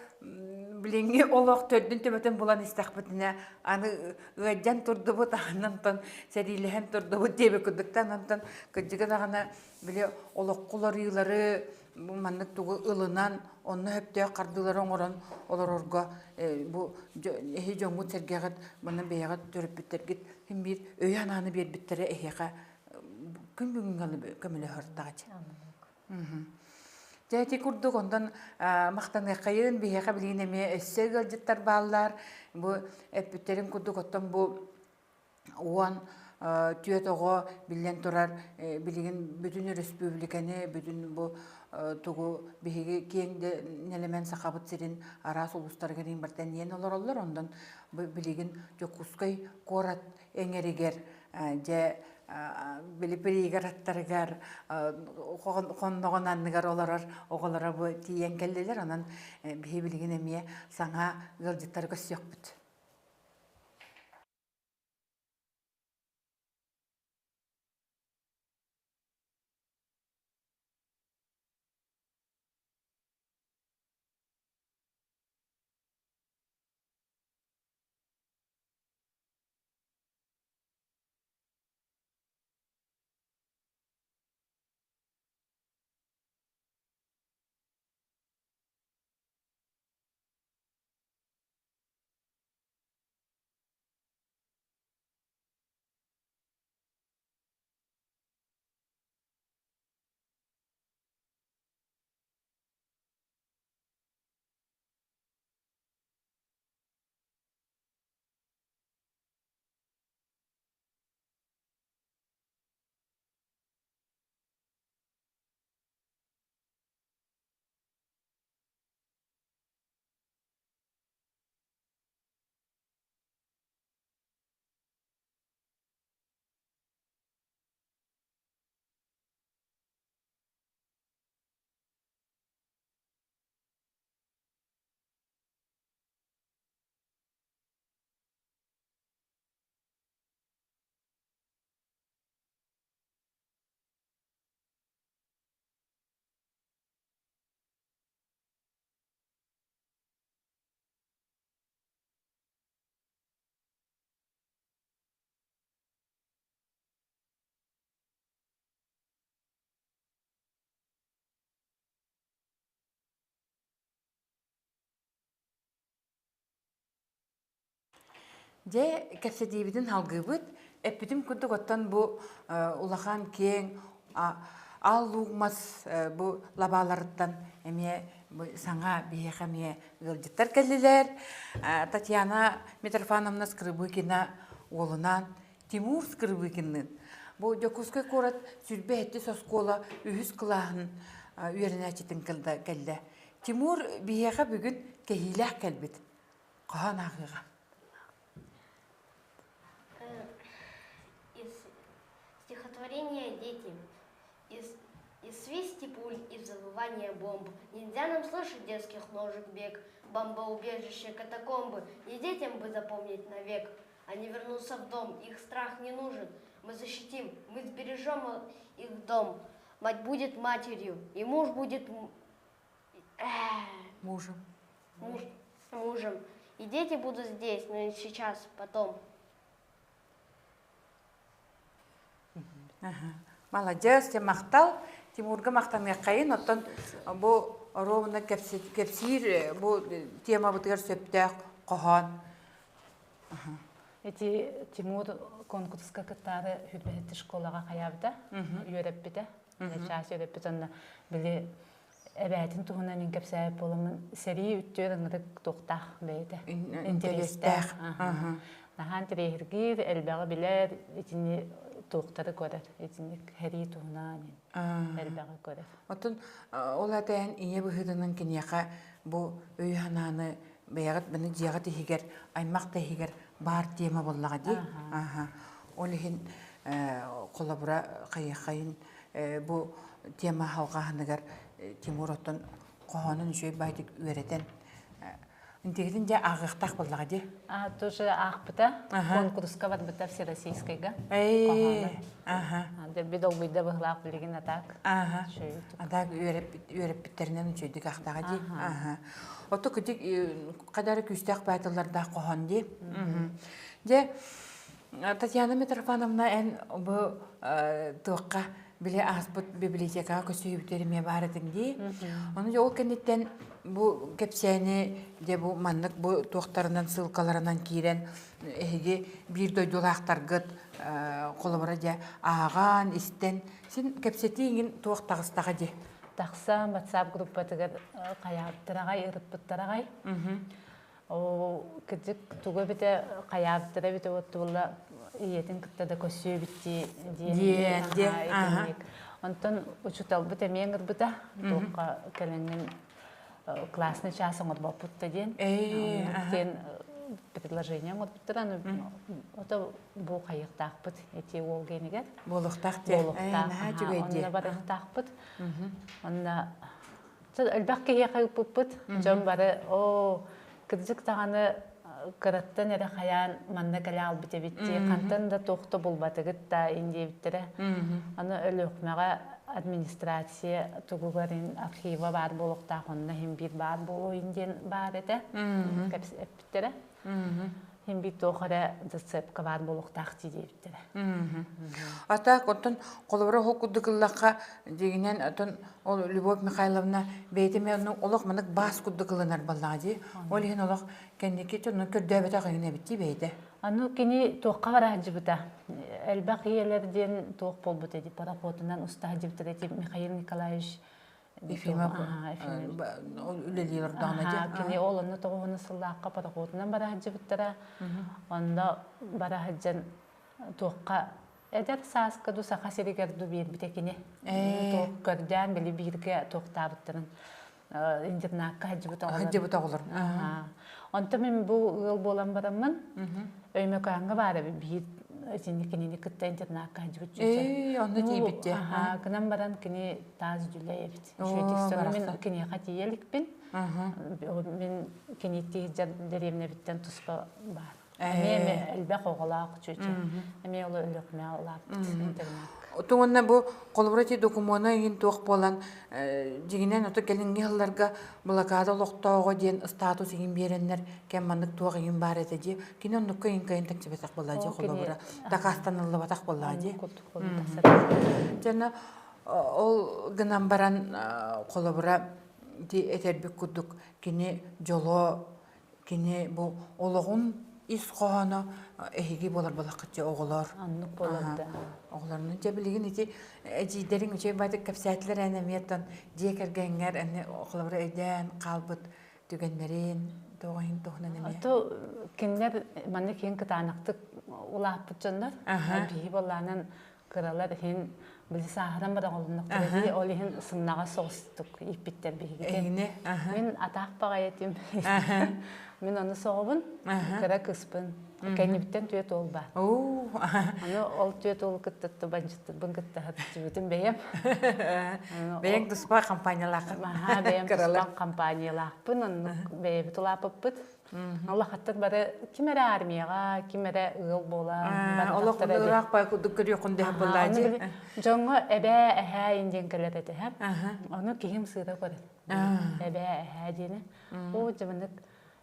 билиҥҥи олох төрдүн төбөтүн булан истэхпитинэ аны ыалдьан турдубут анантан сэриилэһэн турдубут диэбит курдуктан онтон кырдьыга даҕаны били олоххо уларыылары маннык тугу ылынан онно сөптөөх хардыылары оҥорон олорорго бу эһи дьоҥҥут-сэргэҕит манна бэйэҕит төрөппүттэргит син биир өйү-санааны биэрбиттэрэ эһиэхэ күн бүгүҥҥэ көмөлөһөр даҕачы. Дьэ ити курдук онтон махтаныаххайын биһиэхэ билигин эмиэ өссө ыалдьыттар бааллар. Бу эппиттэрин курдук оттон бу 14 оҕо биллэн турар билигин бүтүн өрөспүүбүлүкэни бүтүн бу тугу биһиги киэҥ нэлэмэн Сахабыт сирин араас улуустарыгар барытын олороллор. Онтон билигин Дьокуускай куорат эҥэригэр дьэ били пригородтарыгар хонноҕун анныгар олорор оҕолоро бу тиийэн кэллилэр. Онон биһи билигин эмиэ саҥа ыалдьыттары көрсүөхпүт. Дьэ, кэпсэтиибитин салгыыбыт. Эппитим курдук оттон бу улахан киэҥ аал луук мас бу лабааларыттан эмиэ бу саҥа биһиэхэ эмиэ ыалдьыттар кэллилэр. Татьяна Митрофановна Скрыбыкина уолунаан Тимур Скрыбыкинныын бу Дьокуускай куорат 27 оскуола үһүс кылааһын үөрэнээччитин кэллэ. Тимур биһиэхэ бүгүн кэһиилээх кэлбит. Хаһан ааҕыаҕа? Из стихотворения «Дети». Из, и свисти пуль, и завывание бомб. Нельзя нам слышать детских ножек бег, бомбоубежище, катакомбы. Не детям бы запомнить навек. Они вернутся в дом, их страх не нужен. Мы защитим, мы сбережем их дом. Мать будет матерью, и муж будет Мужем. Муж, мужем. И дети будут здесь, но не сейчас, потом. Маладьыас, дьэ махтал. Тимурга махтаныаххайын. Оттон бу ровно кэпсиир бу темабытыгар сөптөөх хоһоон. Эти Тимур конкурска кыттаары хүрбэһитти школаҕа хайаабыта, үөрэппитэ. Чаас үөрэппит онно били эбээтин туһунан мин кэпсээбит буоламмын сэрии үттүөр ынырык туохтаах бэйэтэ интэриэстээх наһаа интэриэһиргиир элбэҕи билэр итини туохтары көрөр итинник сэрии туһунан элбэҕи көрөр оттон ол этээн ийэ быһыытынан киниэхэ бу өй-санааны бэйэҕит маны дьиэҕит иһигэр аймах да иһигэр баар тема буоллаҕа дии ол иһин холобура хайыаххайын бу тема халҕаһыныгар Тимур оттон хоһоонун үчүгэй баайдык үөрэтэн интигитин дьэ ааҕыахтаах буоллаҕа дии. А тоже аахпыта конкурска барбыта всероссийскайга. Аха. Дэлби долгуйда быһылаах билигин атаак. Аха. Атаак үөрэппиттеринэн үчүгэйдик аахтаҕа дии. Аха. Ото кытык кадары күүстээх баайтылардаах хоһоон дии. Дьэ Татьяна Митрофановна эн бу туохха били ааспыт библиотекаҕа көсүһүбүтэр эмиэ баар этиҥ дии. Ону дьэ ол кэнниттэн бу кэпсээни дьэ бу маннык бу туохтарынан ссылкаларынан киирэн эһиги биир дойдулаахтаргыт холобура дьэ ааҕан истэн син кэпсэтии иҥин туох таҕыстаҕа дии. Тахсан WhatsApp группатыгар хайаабыттараҕай ырыппыттараҕай. Оо, кырдьык тугу эбитэ хайаабыттара эбитэ буолла ийэтин кытта да көрсүө эбит дии диэн итинник. Онтон учууталбыт эмиэ ыҥырбыта туохха кэлэҥҥин классный час оҥорбоппут да диэн. Диэн предложение оҥорбуттара. Ото бу хайыахтаахпыт ити уол генигэр. Буолуохтаах диэн. Буолуохтаах. Онно барыахтаахпыт. Онно Элбэх киһиэхэ ыыппыппыт. Дьон бары оо, кырдьык даҕаны кыраттан эрэ хайаан манна кэлэ аалбыт эбит дии, хантан да туох да булбатыгыт да ин диэбиттэрэ. Аны Өлүөхүмэҕэ администрация тугугар ин архива баар буолуохтаах, онно иһин биир баар буолуо ин диэн баар этэ. Эппиттэрэ. Иһин биир туох эрэ зацепка баар буолуохтаах дии диэбиттэрэ. А так оттон холобура ол курдук ыллахха дьиҥинэн оттон ол Любовь Михайловна бэйэтэ эмиэ олох маннык баас курдук ылынар буоллаҕа дии. Ол иһин олох кэнники дьонун көрдөөбөтөх эҥин эбит дии бэйэтэ. Аны кини туохха бара сылдьыбыта. Элбэх ийэлэр диэн туох буолбут эти пароходунан уста сылдьыбыттар эти Михаил Николаевич Ефимов үлэлиир ордоҕуна дии. Кини ол онно тоҕуһуна сыллаахха пароходунан бара сылдьыбыттара. Онно бара сылдьан туохха эдэр сааска ду Саха сиригэр ду биэрбитэ кини. Туох көрдөөн били бииргэ туохтаабыттарын интернакка сылдьыбыт оҕолор. Сылдьыбыт оҕолор. Онтон мин бу ыал буолан бараммын Өймөкөөҥҥө баар эбит биир итинник кинини кытта интернакка сылдьыбыт чүчэ. Ээ, онно тиийбит дии. Гынан баран кини таас дьүлэй эбит. Үчүгэй мин киниэхэ тиийэ иликпин. Мин киниттии сылдьар дэриэбинэбиттэн туспа баар. Эмиэ элбэх оҕолоох чүчэ. Эмиэ ол Өлүөхүмэ улааппыт интернакка. Оттон бу холобура ити докумуона иһин туох буолан дьиҥинэн ото кэлиҥҥи сылларга блокада олохтооҕо диэн статус иһин биэрэннэр кэм маннык туох иһин баар этэ дии. Кини оннукка иһин кыайан тахсыбатах буоллаа дии холобура дакаастаныллыбатах буоллаа дии. Дьэ ол гынан баран холобура ити этэрбит курдук кини дьоло кини бу олоҕун. ис хоһооно эһиги буолар буолаххыт оҕолор. Оннук буолар да. Оҕолорун дьэ билигин ити эдьиийдэриҥ үчүгэй баайдык кэпсээтилэр эн эмиэ дьиэ кэргэҥҥэр эн холобура өйдөөн хаалбыт түгэннэрин тоҕойун туһунан эмиэ. Ото кинилэр маннык иһин кытаанахтык улааппыт дьоннор. Биһи буоллаанан кыралар иһин били сааһыран баран олуннахтара ол иһин сымнаҕас соҕустук ииппиттэр биһигитин. Мин атаах баҕайы этим. Мин ону соҕобун, кыра кыспын. Кэннибиттэн түөт уол баар. Аны ол түөт уолу кытта бандьыттарбын кытта сатыччыбытым бэйэм. Бэйэҥ туспа компаниялааххын. Аха, бэйэм туспа компаниялаахпын, оннук бэйэбит улааппыппыт. Улахаттар бары ким эрэ армияҕа, ким эрэ ыал буолан Олох ыраах бай курдук көрүөххүн дэһэ буоллаадьы. Дьоҥҥо эбээ, эһээ диэн кэлэр этэ. Ону киһим сыыра көрөр. Эбээ, эһээ диэни. Оо, дьэ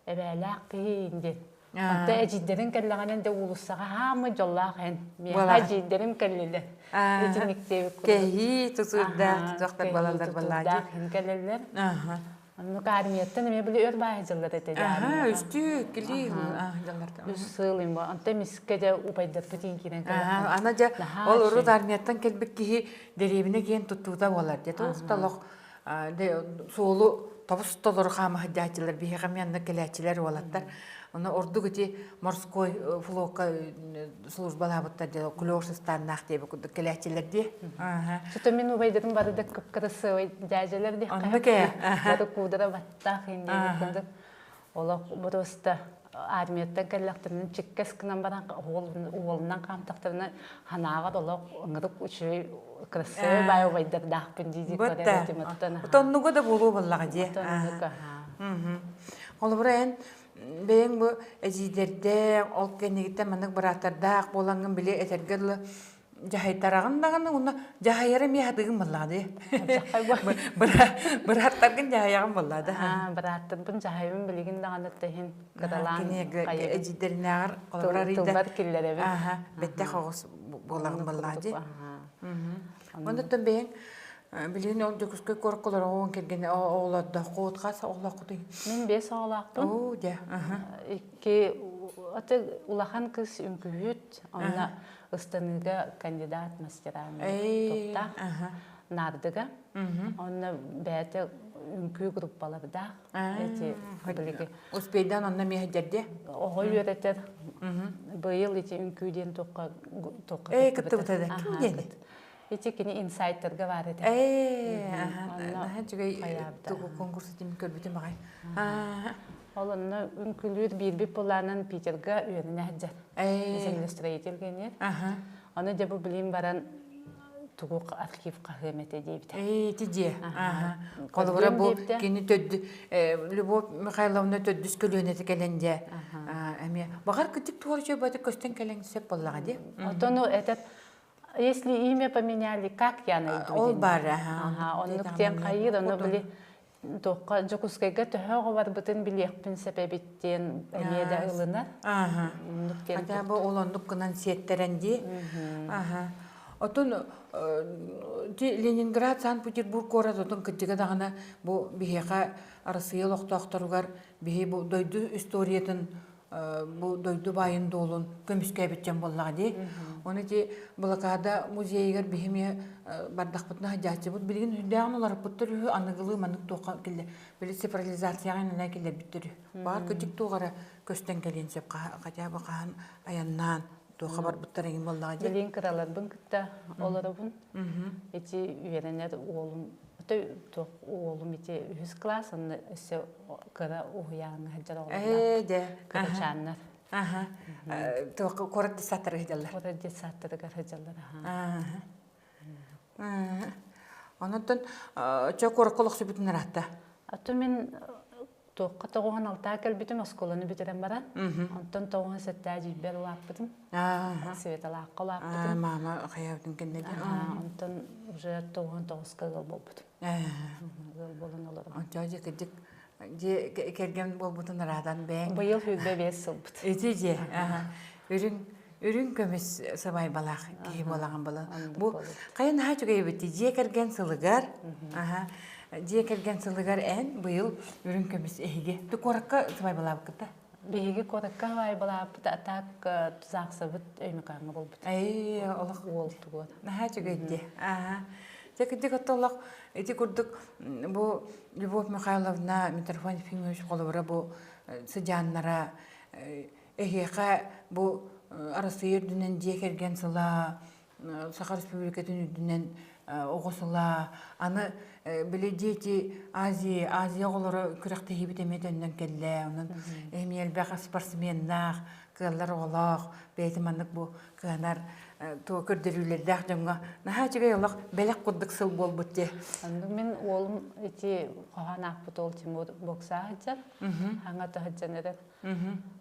эбээлээх киһи диэн. Онто эдьиийдэрим кэллэҕинэн дэ уулуссаҕа хаамы дьоллоох эн. Миэхэ эдьиийдэрим кэллилэр. Итинник диэбит курдук. Кэһии тутуурдаах тутуохтар балалар балаадьы. Тутуурдаах кэлэллэр. Оннук армияттан эмиэ били өр баайы дьыллар этэ. Аха, үстүү, кили дьыллар. Үс сыл им Онто эмискэ дьэ убайдарбыт киирэн кэлэн. Ана дьэ ол урут армияттан кэлбит киһи дэриэбинэ киэн туттуута буолар дьэ туох да олох суолу тобус толору хаама сылдьааччылар биһиэхэ эмиэ онно кэлээччилэр уолаттар ону ордук ити морской флокка службалаабыттар дьэ клёш ыстаннаах диэбит курдук кэлээччилэр дии Что мин убайдарым бары да кып-кырасыабай дьээдьэлэр диэххэ Оннук ээ бары куудара баттаах иин диэбит курдук олох просто армияттан кэллэхтэринэ чиккэс гынан баран уолунан хаамтахтарына ханаабат олох ыҥырык үчүгэй красивый баай убайдардаахпын дии дии көрөр этим оттон Отоннуга да буолуо буоллаҕа дии. Холобура эн бэйэҥ бу эдьиийдэрдээх, ол кэннигиттэн маннык бырааттардаах буолаҥҥын били этэргэ дылы дьаһайтараҕын даҕаны уонна дьаһайара эмиэ сатыыгын буоллаҕа дии. Бырааттаргын дьаһайаҕын буоллаа да. Бырааттарбын дьаһайабын билигин даҕаны тэһин кыралаан эдьиийдэринээҕэр тылбар киллэрэбин. Бэттэх оҕус буолаҕын буоллаа дии. Оннуттан бэйэҥ билигин ол Дьокуускай куоракка олороҕун кэргэнэ оҕолордооххут хас оҕолооххутуй? Мин биэс оҕолоохпун. Оо дьэ. Икки улахан кыыс үҥкүүһүт, онно ыстаныыга кандидат мастерами туттаах наардыга. Онно бэйэтэ үҥкүү группалардаах. Эти билиги. Успейдан онно миэһдэрде. Оҕо үөрэтэр. Быйыл ити үҥкүү диэн туохха туохха Ээ кыттыбыта да ким диэн? Ити кини инсайтерга баар этэ. Ээ, наһаа үчүгэй тугу конкурс этин көрбүтүм аҕай. Ол онно үҥкүүлүүр биирбит былаанын Питерга үөрэнэ сылдьар. Землестроитель генер. Аны дьэ бу билин баран тугу архив хаһыам этэ диэбитэ. Ээ, ити дьиэ. Холобура бу кини төрдү Любовь Михайловна төрдүс көлүөнэтэ кэлэн дьэ эмиэ баҕар кытык туох үчүгэй баты көстөн кэлэн сөп буоллаҕа дии. Отону этот если имя поменяли, как я найду? Ол бар, аха. Оннук диэн хайыыр, ону били туохха Дьокуускайга төһө оҕо барбытын билиэхпин сөп эбит диэн эмиэ да ылынар. Аха. Оннук диэн Хотя бы ол оннук гынан сиэттэрэн дии. Аха. Отон Ленинград, Санкт-Петербург куорат отон кырдьыга даҕаны бу биһиэхэ Арассыыйа олохтоохторугар биһи бу дойду историятын бу дойду баайын дуолун көмүскээбит дьон буоллаҕа дии. Оны ити блокада музейыгар биһи эмиэ бардахпытына сылдьааччыбыт. Билигин үрдээҕин уларыппыттар үһү, аныгылыы маннык туохха киллэ били цифрализацияҕа иннинэ киллэрбиттэр үһү. Баар кырдьык туох эрэ көстөн кэлиэн сөп хотя бы хаһан айаннаан туохха барбыттар эҥин буоллаҕа дии. Билигин кыраларбын кытта олоробун. Ити үөрэнэр уолум туох уолум ити үһүс класс онно өссө кыра уһуйааҥҥа сылдьар оҕолор дьэ кырачааннар аха туохха куорат детсадтарыгар сылдьаллар куорат детсадтарыгар сылдьаллар аха Онон чо куоракка олохсуйбутун ыраатта А то мин туохха тоҕуһун алтаа кэлбитим оскуоланы бүтэрэн баран онтон тоҕуһун сэттээ дьиибэр улааппытым Светалаахха улааппытым мама хайаабытын кэннэ онтон уже тоҕуһун тоҕуска ыал буолбутум ыал буолан олором ончоо дьэ кырдьык дьиэ кэргэн буолбутун ыраатан бэйэҥ быйыл 25 сылбыт ити дьиэ үрүҥ үрүҥ көмүс сабайбалаах киһи буолаҕын буолан бу хайа наһаа үчүгэй эбит дьиэ кэргэн сылыгар дьиэ кэргэн сылыгар эн быйыл үрүҥ көмүс эһиги ты куоракка сабайбалаабыккыта. Биһиги куоракка хаайбалааппыт а так тузаахсабыт Өймөкөөҥҥө буолбут. Эй, олох уол тугуот. Наһаа үчүгэй дии. Аха. Дьэ кырдьык отто олох ити курдук бу Любовь Михайловна, Митрофан Ефимович холобура бу сыдьааннара эһиэхэ бу Арассыыйа үрдүнэн дьиэ кэргэн сыла Саха Республикатын үрдүнэн оҕо сыла аны били дети Азии Азия оҕолоро күрэхтэһиибит эмиэ төннөн кэллэ онон эмиэ элбэх спортсменнаах кыаллар оҕолоох бэйэтин маннык бу кыанар туо көрдөрүүлэрдээх дьоҥҥо наһаа үчүгэй олох бэлэх курдук сыл буолбут дии. Оннук мин уолум ити хоһоон аахпыт уол Тимур боксаа сылдьар, хаҥа сылдьан эрэр.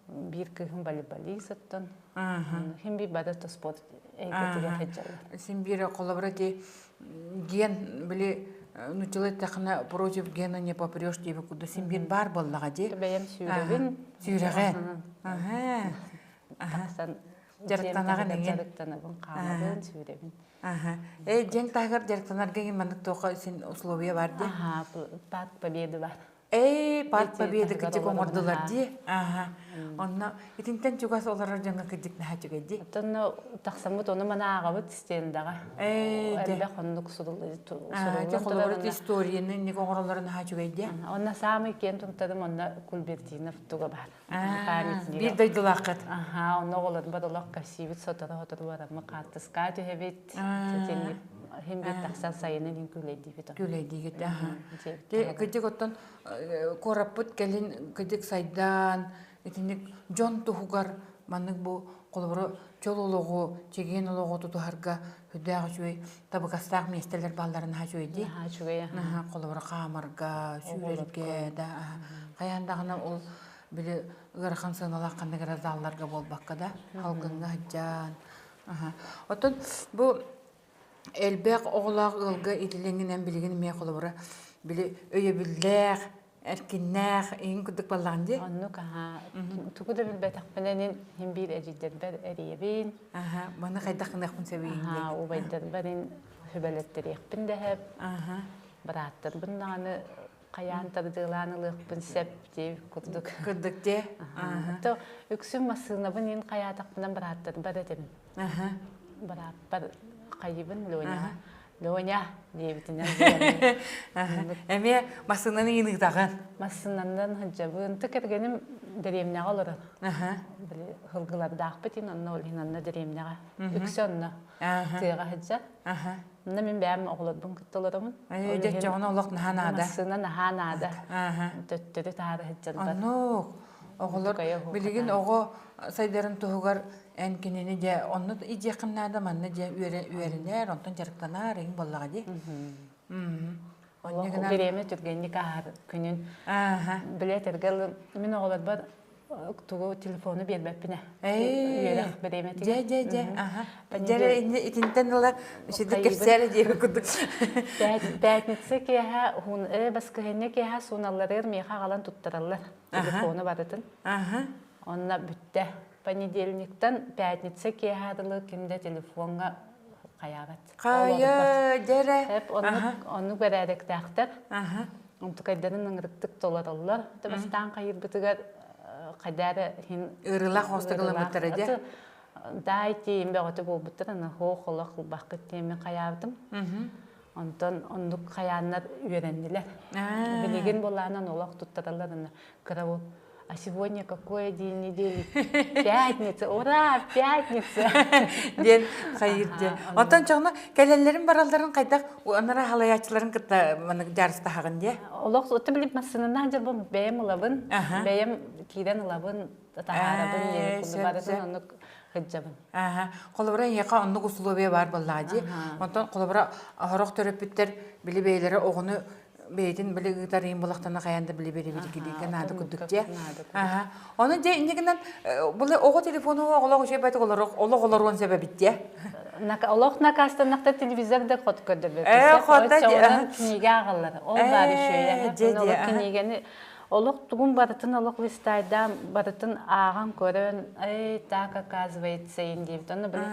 Биир кыыһым волейболист оттон. Хим биир бары спорт эйгэтигэр сылдьаллар. Син биир холобура ити ген били нуччалыы эттэххинэ против гена не попрешь диэбит курдук син биир баар буоллаҕа дии. Бэйэм сүүрэбин. Сүүрэҕин. Аһа. Тахсан Дьарыктанаҕын эҥин. Дьарыктанабын, хаамабын, сүүрэбин. Аха. Э, дьиэҥ таһыгар дьарыктанарга иҥин маннык туохха син условия бар дии? Аха, парк Победы бар. Эй, парк Победы кырдьык оҥордулар дии. Аха. Онно итинтэн чугас олорор дьоҥҥо кырдьык наһаа үчүгэй дии. Оттон тахсаммыт ону маны ааҕабыт стендаҕа. Ээ, Элбэх оннук суруллан Дьэ, холобур, историяны инник оҥороллоро наһаа үчүгэй дии. Онно саамай киэн туттарым онно Кульбертинов туга баар. Биир дойдулааххыт. Аха, онно оҕолорбор олох кэпсиибит сотору-сотору бараммыт хаартыска түһэбит. Хим биир тахсан сайынын иһин күүлэйдиибит. Күүлэйдиигит, аха. Кырдьык оттон куораппыт кэлин кырдьык сайдан, итинник дьон туһугар маннык бу холобура чөл олоҕу, чэгиэн олоҕу тутуһарга сүрдээх үчүгэй табыгастаах миэстэлэр баалларын наһаа үчүгэй дии. Наһаа үчүгэй. Наһаа холобура хаамарга, сүүрэргэ да хайаан даҕаны ол били ыарахан сыаналаах ханнык эрэ залларга буолбакка да салгыҥҥа сылдьан. Оттон бу элбэх оҕолоох ыалга итилиҥинэн билигин эмиэ холобура били өйөбүллээх эркиннээх иҥ курдук баллаҕын дии. Оннук аһаа. Тугу да билбэтэхпинэ иһин биир эдьиийдэрбэр эрийэбин. Аха, маны хайдах гыныахпын сөбүй Аһаа, убайдарбар ин сүбэлэттэриэхпин дэһэп. Аха. Бырааттарбын даҕаны хайаан тардыылаан ылыахпын сөп дии курдук. Курдук дии. Аха. То үксүн массыынабын ин хайаатахпынан бырааттарбар этим. Аха. Бырааппар хайыбын Леня. Леня диэбитинэн Эмиэ массыынаны ыытаҕын. Массыынанан сылдьабын. Ты кэргэним дэриэбинэҕэ олорор. Били һылгылардаахпыт ин онно ол иһин онно дэриэбинэҕэ. Үксэ онно тыаҕа сылдьар. Онно мин бэйэм оҕолорбун кытта олоробун. Дьэ олох наһаа наада. Массыына наһаа наада. Төттөрү таары сылдьарбар. Оннук. Оҕолор билигин оҕо сайдарын туһугар эн кинини дьэ онно идиэххин наада манна дьэ үөрэнэр онтон дьарыктанар эҥин буоллаҕа дии Бириэмэ түргэнник ааһар күнүн билэ этэргэ мин оҕолорбор тугу телефону биэрбэппинэ үөрэх бириэмэтигэр дьэ дьэ дьэ аха дьэ итинтэн ыла үчүгэй кэпсээлэ диэби курдук пятница киэһэ баскыһыанньа киэһэ сууналларыгар миэхэ аҕалан туттараллар телефону барытын онно бүттэ Понедельниктан пятница киэһэ дылы ким да телефоҥҥа хайаабат. Хайа, дьэрэ. Эп оннук, оннук бэрээдэктээхтэр. Онтукайдарын ыҥырыктык толороллор. Бастаан хайырбытыгар хайда эрэ иһин Ыарыылаах оҥостук ылыммыттара дьэ. Даай тиийин бөҕөтө буолбуттар, аны хоох олох ылбаххыт диэммин хайаабытым. Онтон оннук хайааннар үөрэннилэр. Билигин булаанан олох туттараллар аны кыра А сегодня какой день недели? Пятница! Ура! Пятница! Диэн хайыр диэн. Онтон чоҕуна кэлэллэрин баралларын хайдах анара халайааччыларын кытта маннык дьаарыстаһаҕын диэ? Олох оттон билип массыынанан дьарбын бэйэм ылабын, бэйэм киирэн ылабын, таһаарабын диэн курдук барытын оннук сылдьабын. Аха. Холобура эйиэхэ оннук условия баар буоллаҕа дии. Онтон холобура оһорох төрөппүттэр били бэйэлэрэ оҕону бэйэтин били ыытар иин булахтана хайаан да били били наада курдук дьэ. Аха. Ону дьэ инньэ гынан бу оҕо телефону оҕолох үчүгэй байтык олох олоруон сөп эбит дьэ. Олох накастаннахта телевизор да хот көрдөрбөт. Э, хот книга аҕаллар. Ол баар үчүгэй. Кинигэни олох тугун барытын олох листайдаан барытын ааҕан көрөн, эй, так оказывается, диэбит. Онно били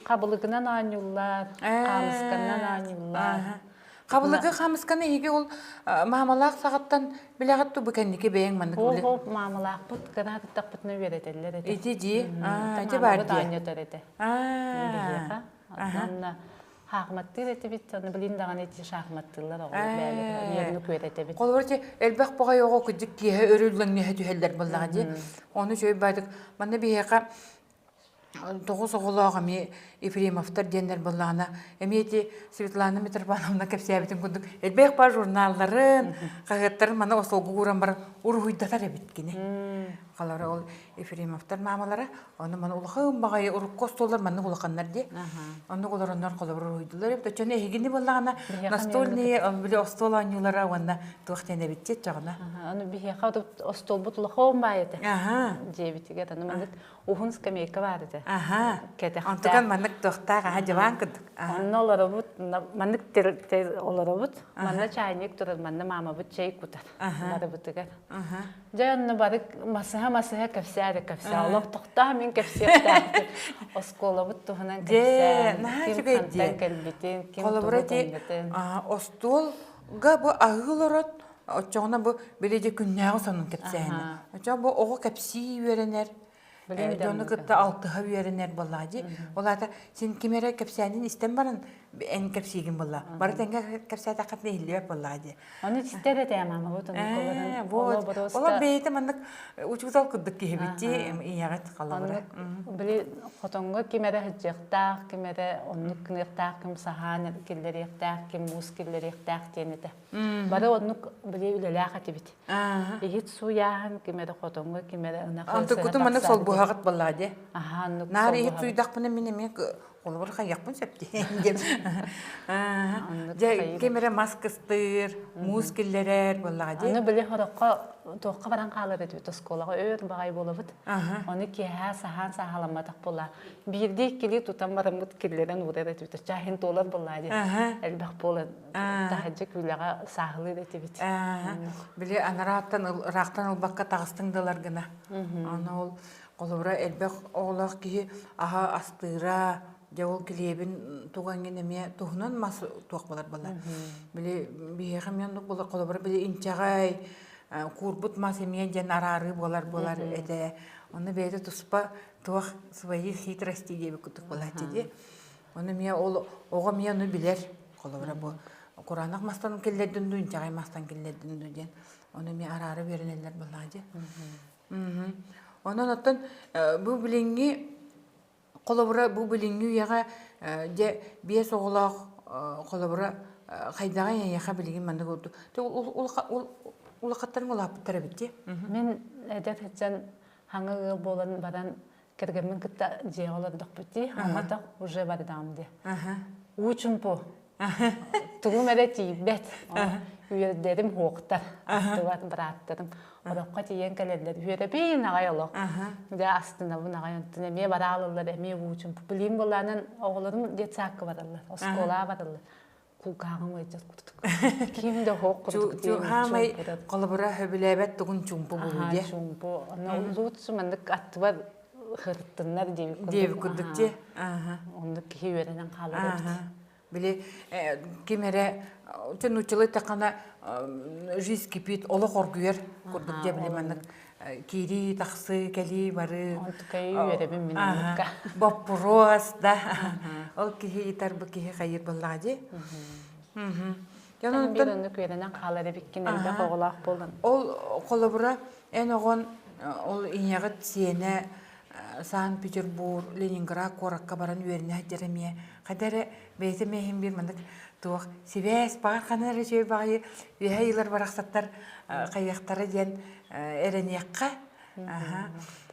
хабылыгынан оонньууллар, хаамысканан оонньууллар. Хабылыгы хаамысканы эһиги ол маамалаах саҕаттан билэҕит ту бу кэнники бэйэҥ маннык Ол ол маамалаахпыт кыра тахпытына үөрэтэллэр этэ. Ити дии. Ити бар дии. Оонньотор этэ. Биһиэхэ. Онно хаахматтыыр этибит, аны билин даҕаны ити шахматтыыллар оҕолор бэйэлэрэ ньиэрник үөрэтэбит. Холобур ити элбэх баҕай оҕо кырдьык киэһэ өрүллэҥнэһэ түһэллэр буоллаҕа дии. Ону үчүгэй баайдык манна биһиэхэ тоҕус оҕолоох эмиэ Ефремовтар диэннэр буоллаҕына эмиэ ити Светлана Митрофановна кэпсээбитин курдук элбэх баар журналларын, хаһыаттарын маны остуолга ууран баран уруһуйдатар эбит кини. Халара ол Ефремовтар маамалара ону маны улахан баҕайы урукку остуоллар маннык улаханнар дии. Оннук олороннор холобур уруһуйдулар эбит. Оччону эһигини буоллаҕына настольные били остуол оонньуулара уонна туох диэн эбит чоҕуна. Аны биһиэхэ остуолбут улахан баай этэ. Дьиэбитигэр аны маннык уһун скамейка баар этэ. Кэтэхтээх. Онтукан маннык туохтаах аха дьыбаан курдук. Онно олоробут, маннык олоробут. Манна чайник турар, манна маамабыт чэй кутар. Барыбытыгар. Дьэ онно бары масыһа-масыһа кэпсээ да кэпсээ. Олох тохтоо мин кэпсиэхтээхпин. Оскуолабыт туһунан кэпсээн, ким хантан кэлбитин, ким тугу гыммытын. Остуолга бу аһыы олорон, оччоҕуна бу били дьэ күннээҕи сонун кэпсээһинэ. Оччоҕо бу оҕо кэпсии үөрэнэр, дьону кытта алтыһа үөрэнэр буоллаҕа дии. Ол аата син ким эрэ кэпсээнин истэн баран эн кэпсиигин буолла. Бары тэҥҥэ кэпсээтэххитинэ иһиллибэт буоллаҕа дии. Ону истэр этэ маамабыт оннук Олор бэйэтэ маннык учуутал курдук киһибит дии ийэҕит халабыра. Били хотоҥҥо ким эрэ сылдьыахтаах, ким эрэ оннук гыныахтаах, ким саһаан киллэриэхтээх, ким муус киллэриэхтээх диэн этэ. Бары оннук били үлэлээх этибит. Иһит сууйааһын, ким эрэ хотоҥҥо, ким эрэ ынах Антыккутун маннык солбуһаҕыт буоллаҕа дии. Наар иһит сууйдахпына мин эмиэ холобур хайыахпын сөп диэн. Дьэ ким эрэ мас кыстыыр, муус киллэрэр буоллаҕа дии. Аны били хороххо туохха баран хаалар этибит оскуолаҕа өөр баҕай буолабыт. Ону киэһэ саһаан сааһаламматах буолла. Биирдии иккилии тутан бараммыт киллэрэн уурар этибит. Чааһын туолар буоллаа дии. Элбэх буолан таһырдьа күүлэҕэ сааһылыыр этибит. Били анарааттан ыраахтан ылбакка таҕыстыҥ дылар гына. Аны ол Холобура, элбэх оҕолоох киһи аһа астыыра, дьэ ол килиэбин тугаҥҥын эмиэ туһунан мас туох буолар буолар. Били биһиэхэ эмиэ оннук буолар. Холобура, били инчэҕэй, куурбут мас эмиэ диэн араарыы буолар буолар этэ. Онно бэйэтэ туспа туох свои хитрости диэбит курдук буолааччы дии. Ону эмиэ ол оҕо эмиэ ону билэр. Холобура, бу кураанах мастан киллэрдин дуу, инчэҕэй мастан киллэрдин дуу диэн. Ону эмиэ араара үөрэнэллэр буоллаҕа дии. Онон оттон бу билиҥҥи холобура бу билиҥҥи үйэҕэ дьэ биэс оҕолоох холобура хайдаҕый эйиэхэ билигин маннык ордук улахаттарыҥ улааппыттар эбит дии. Мин эдэр сылдьан хаҥа ыал буолан баран кэргэммин кытта дьиэҕэ олордохпут дии, оҥотох уже бардаҕым дии. Уу чумпу Тугум эрэ тиийбэт. Үөрдэрим уохтар, аттыбат бырааттарым. Ороххо тиийэн кэлэллэр. Үөрэбин аҕай олох. Дьэ астынабын аҕай онтон эмиэ бараалылар, эмиэ уучум. Билиим булаанан оҕолорум детсадка бараллар, оскуолаҕа бараллар. Кулгааҕым ыалдьар курдук. Ким да оһох курдук диэн Хаамай холобура сөбүлээбэт тугун чуумпу булуу диэ. Чуумпу. Ону лучше маннык аттыбар хырыттыннар диэбит курдук. Диэбит курдук дии. Оннук киһи үөрэнэн хаалар эбит. Били ким эрэ нууччалыы эттэххинэ жизнь кипит олох оргуйар курдук дьэ били маннык киирии тахсыы кэлии барыы Онтукайы үөрэбин мин оннукка. Боппуруос да ол киһи итар бу киһи хайыр буоллаҕа дии. Дьон биир оннук үөрэнэн хаалар эбиккин элбэх оҕолоох буолан. Ол холобура эн оҕон ол ийэҕит сиэнэ Санкт-Петербург, Ленинград куоракка баран үөрэнэ сылдьар эмиэ хайда эрэ бэйэтэ эмиэ иһин биир маннык туох сибээс баҕар ханан эрэ үчүгэй баҕайы үөһэ ыйылар барахсаттар хайыахтара диэн эрэниэххэ.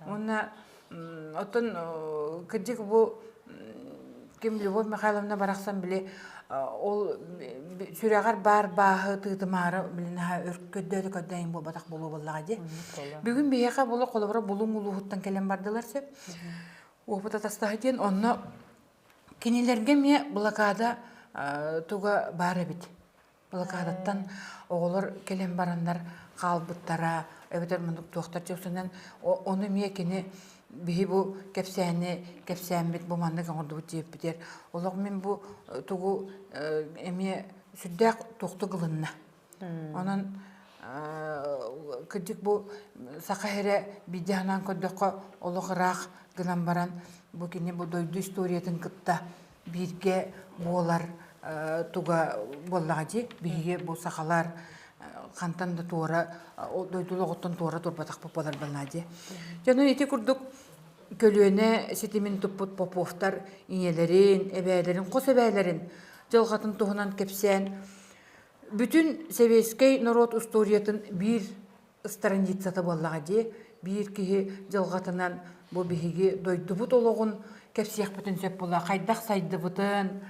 Уонна оттон кырдьык бу ким Любовь Михайловна барахсан били ол сүрэҕэр баар бааһы тыытымаары били наһаа өр көрдөөтө көрдөөйүн буолбатах буолуо буоллаҕа дии. Бүгүн биһиэхэ була холобура Булуҥ улууһуттан кэлэн бардылар сөп. Уопут атастаһа диэн онно кинилэргэ эмиэ блокада туга баар эбит. Блокадаттан оҕолор кэлэн бараннар хаалбыттара эбэтэр муннук туохтар чопсунан ону эмиэ кини биһи бу кэпсээни кэпсээммит бу маннык оҥордубут диэппитигэр олох мин бу тугу эмиэ. сүрдээх туохтук ылынна. Онон кырдьык бу саха эрэ биирдэ санаан көрдөххө олох ыраах гынан баран бу кини бу дойду историятын кытта бииргэ буолар туга буоллаҕа дии. Биһиги бу сахалар хантан да туора дойду олоҕуттан туора турбатахпыт буолар буоллаҕа дии. Дьэ ити курдук көлүөнэ ситимин туппут Поповтар ийэлэрин, эбээлэрин, хос эбээлэрин дьылҕатын туһунан кэпсээн бүтүн сэбиэскэй норуот устуоруйатын биир страницата буоллаҕа дии. Биир киһи дьылҕатынан бу биһиги дойдубут олоҕун кэпсиэхпитин сөп буолла. Хайдах сайдыбытын,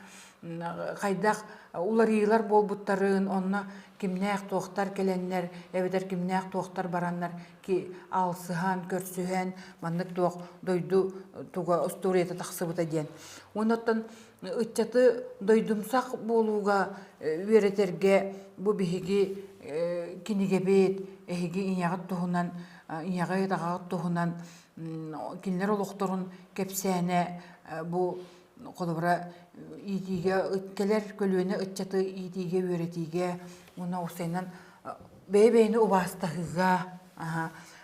хайдах уларыйыылар буолбуттарын, онно кимнээх туохтар кэлэннэр, эбэтэр кимнээх туохтар бараннар ки аалсыһан, көрсүһэн, маннык туох дойду туга остуоруйата тахсыбыта диэн. Уонна оттон ыччаты дойдумсах буолууга үөрэтэргэ бу биһиги кинигэбит, эһиги ийэҕит туһунан, ийэҕит, аҕаҕыт туһунан кинилэр олохторун кэпсээнэ бу холобура иитиигэ кэлэр көлүөнэ ыччаты иитиигэ үөрэтиигэ уонна уопсайынан бэйэ-бэйэни убаастаһыыга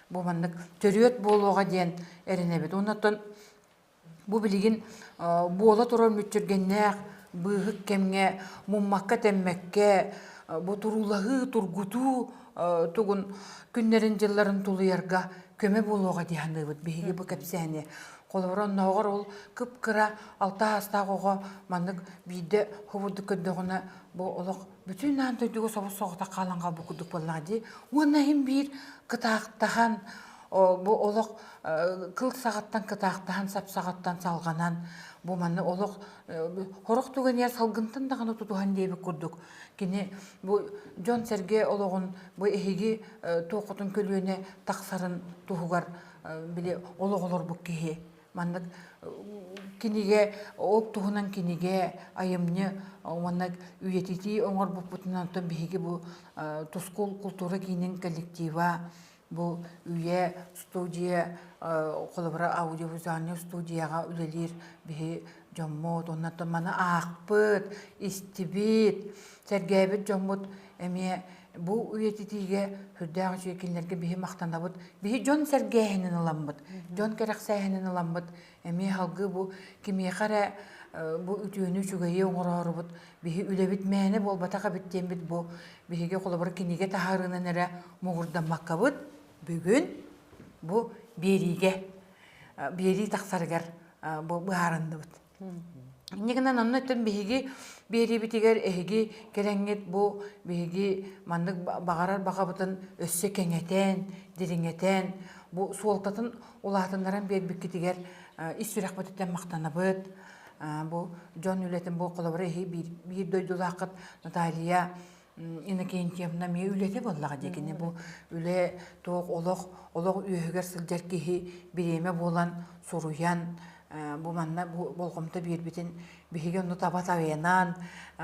бу маннык төрүөт буолуоҕа диэн эрэнэбит. Оннуттан бу билигин буола турар мүччүргэннээх быыһык кэмҥэ муммакка-тэммэккэ бу туруулаһыы, тургутуу тугун күннэрин-дьылларын тулуйарга көмө буолуоҕа дии саныыбыт биһиги бу кэпсээни. Холобура, оннооҕор ол кып-кыра алта саастаах оҕо маннык биирдэ хобурдук көрдөҕүнэ бу олох бүтүн аан дойдуга собус-соҕотох хаалан хаалбыт курдук буоллаҕа дии. Уонна иһин биир кытаахтаһан бу олох кыл саҕаттан кытаахтаһан сап саҕаттан салҕанан бу манна олох хорох түгэнигэр салгынтан даҕаны тутуһан диэбит курдук кини бу дьон-сэргэ олоҕун бу эһиги туоххутун көлүөнэ тахсарын туһугар били олох олорбут киһи маннык кинигэ ол туһунан кинигэ айымньы уонна үйэтитии оҥорбуппутунан оттон биһиги бу Тускул култуура киинин коллектива бу үйэ студия холобура аудиовизуальнай студияҕа үлэлиир биһи дьоммут уонна маны аахпыт истибит сэргээбит дьоммут эмиэ бу үйэтитиигэ сүрдээх үчүгэй кинилэргэ биһи махтанабыт. Биһи дьон сэргээһинин ыламмыт, дьон кэрэхсээһинин ыламмыт эмиэ салгыы бу кимиэхэ эрэ бу үтүөнү үчүгэйи оҥороорубут биһи үлэбит мээнэ буолбатах эбит диэммит бу биһиги холобура кинигэ таһаарыынан эрэ муҥурдаммаккабыт бүгүн бу биэриигэ биэрии тахсарыгар бу быһаарынныбыт. Инньэ гынан онно өттүн биһиги биэриибитигэр эһиги кэлэҥҥит бу биһиги маннык баҕарар баҕабытын өссө кэҥэтэн, дириҥэтэн, бу суолтатын улаатыннаран биэрбиккитигэр ис сүрэхпититтэн махтанабыт. Бу дьон үлэтин бу холобура эһи биир дойдулааххыт Наталья Иннокентьевна эмиэ үлэтэ буоллаҕа дии кини бу үлэ туох олох олох үөһүгэр сылдьар киһи бириэмэ буолан суруйан бу манна бу болҕомто биэрбитин биһиги онну таба табыйанан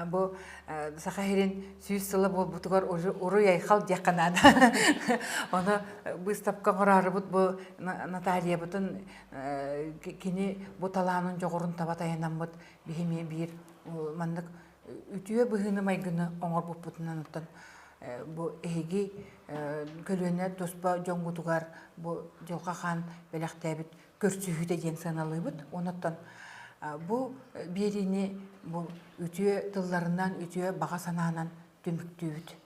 бу Саха сирин сүүс сыла буолбутугар уруй айхал диэххэ наада ону быыстапка оҥороорубут бу Натальябытын кини бу талаанын дьоҕурун таба тайанаммыт биһи эмиэ биир маннык үтүө быһыыны-майгыны оҥорбуппутунан оттон бу эһиги көлүөнэ туспа дьоҥҥутугар бу Дьылҕа Хаан бэлэхтээбит көрсүһүүтэ диэн сыаналыыбыт. Онуттан бу биэриини бу үтүө тылларынан, үтүө баҕа санаанан түмүктүүбүт.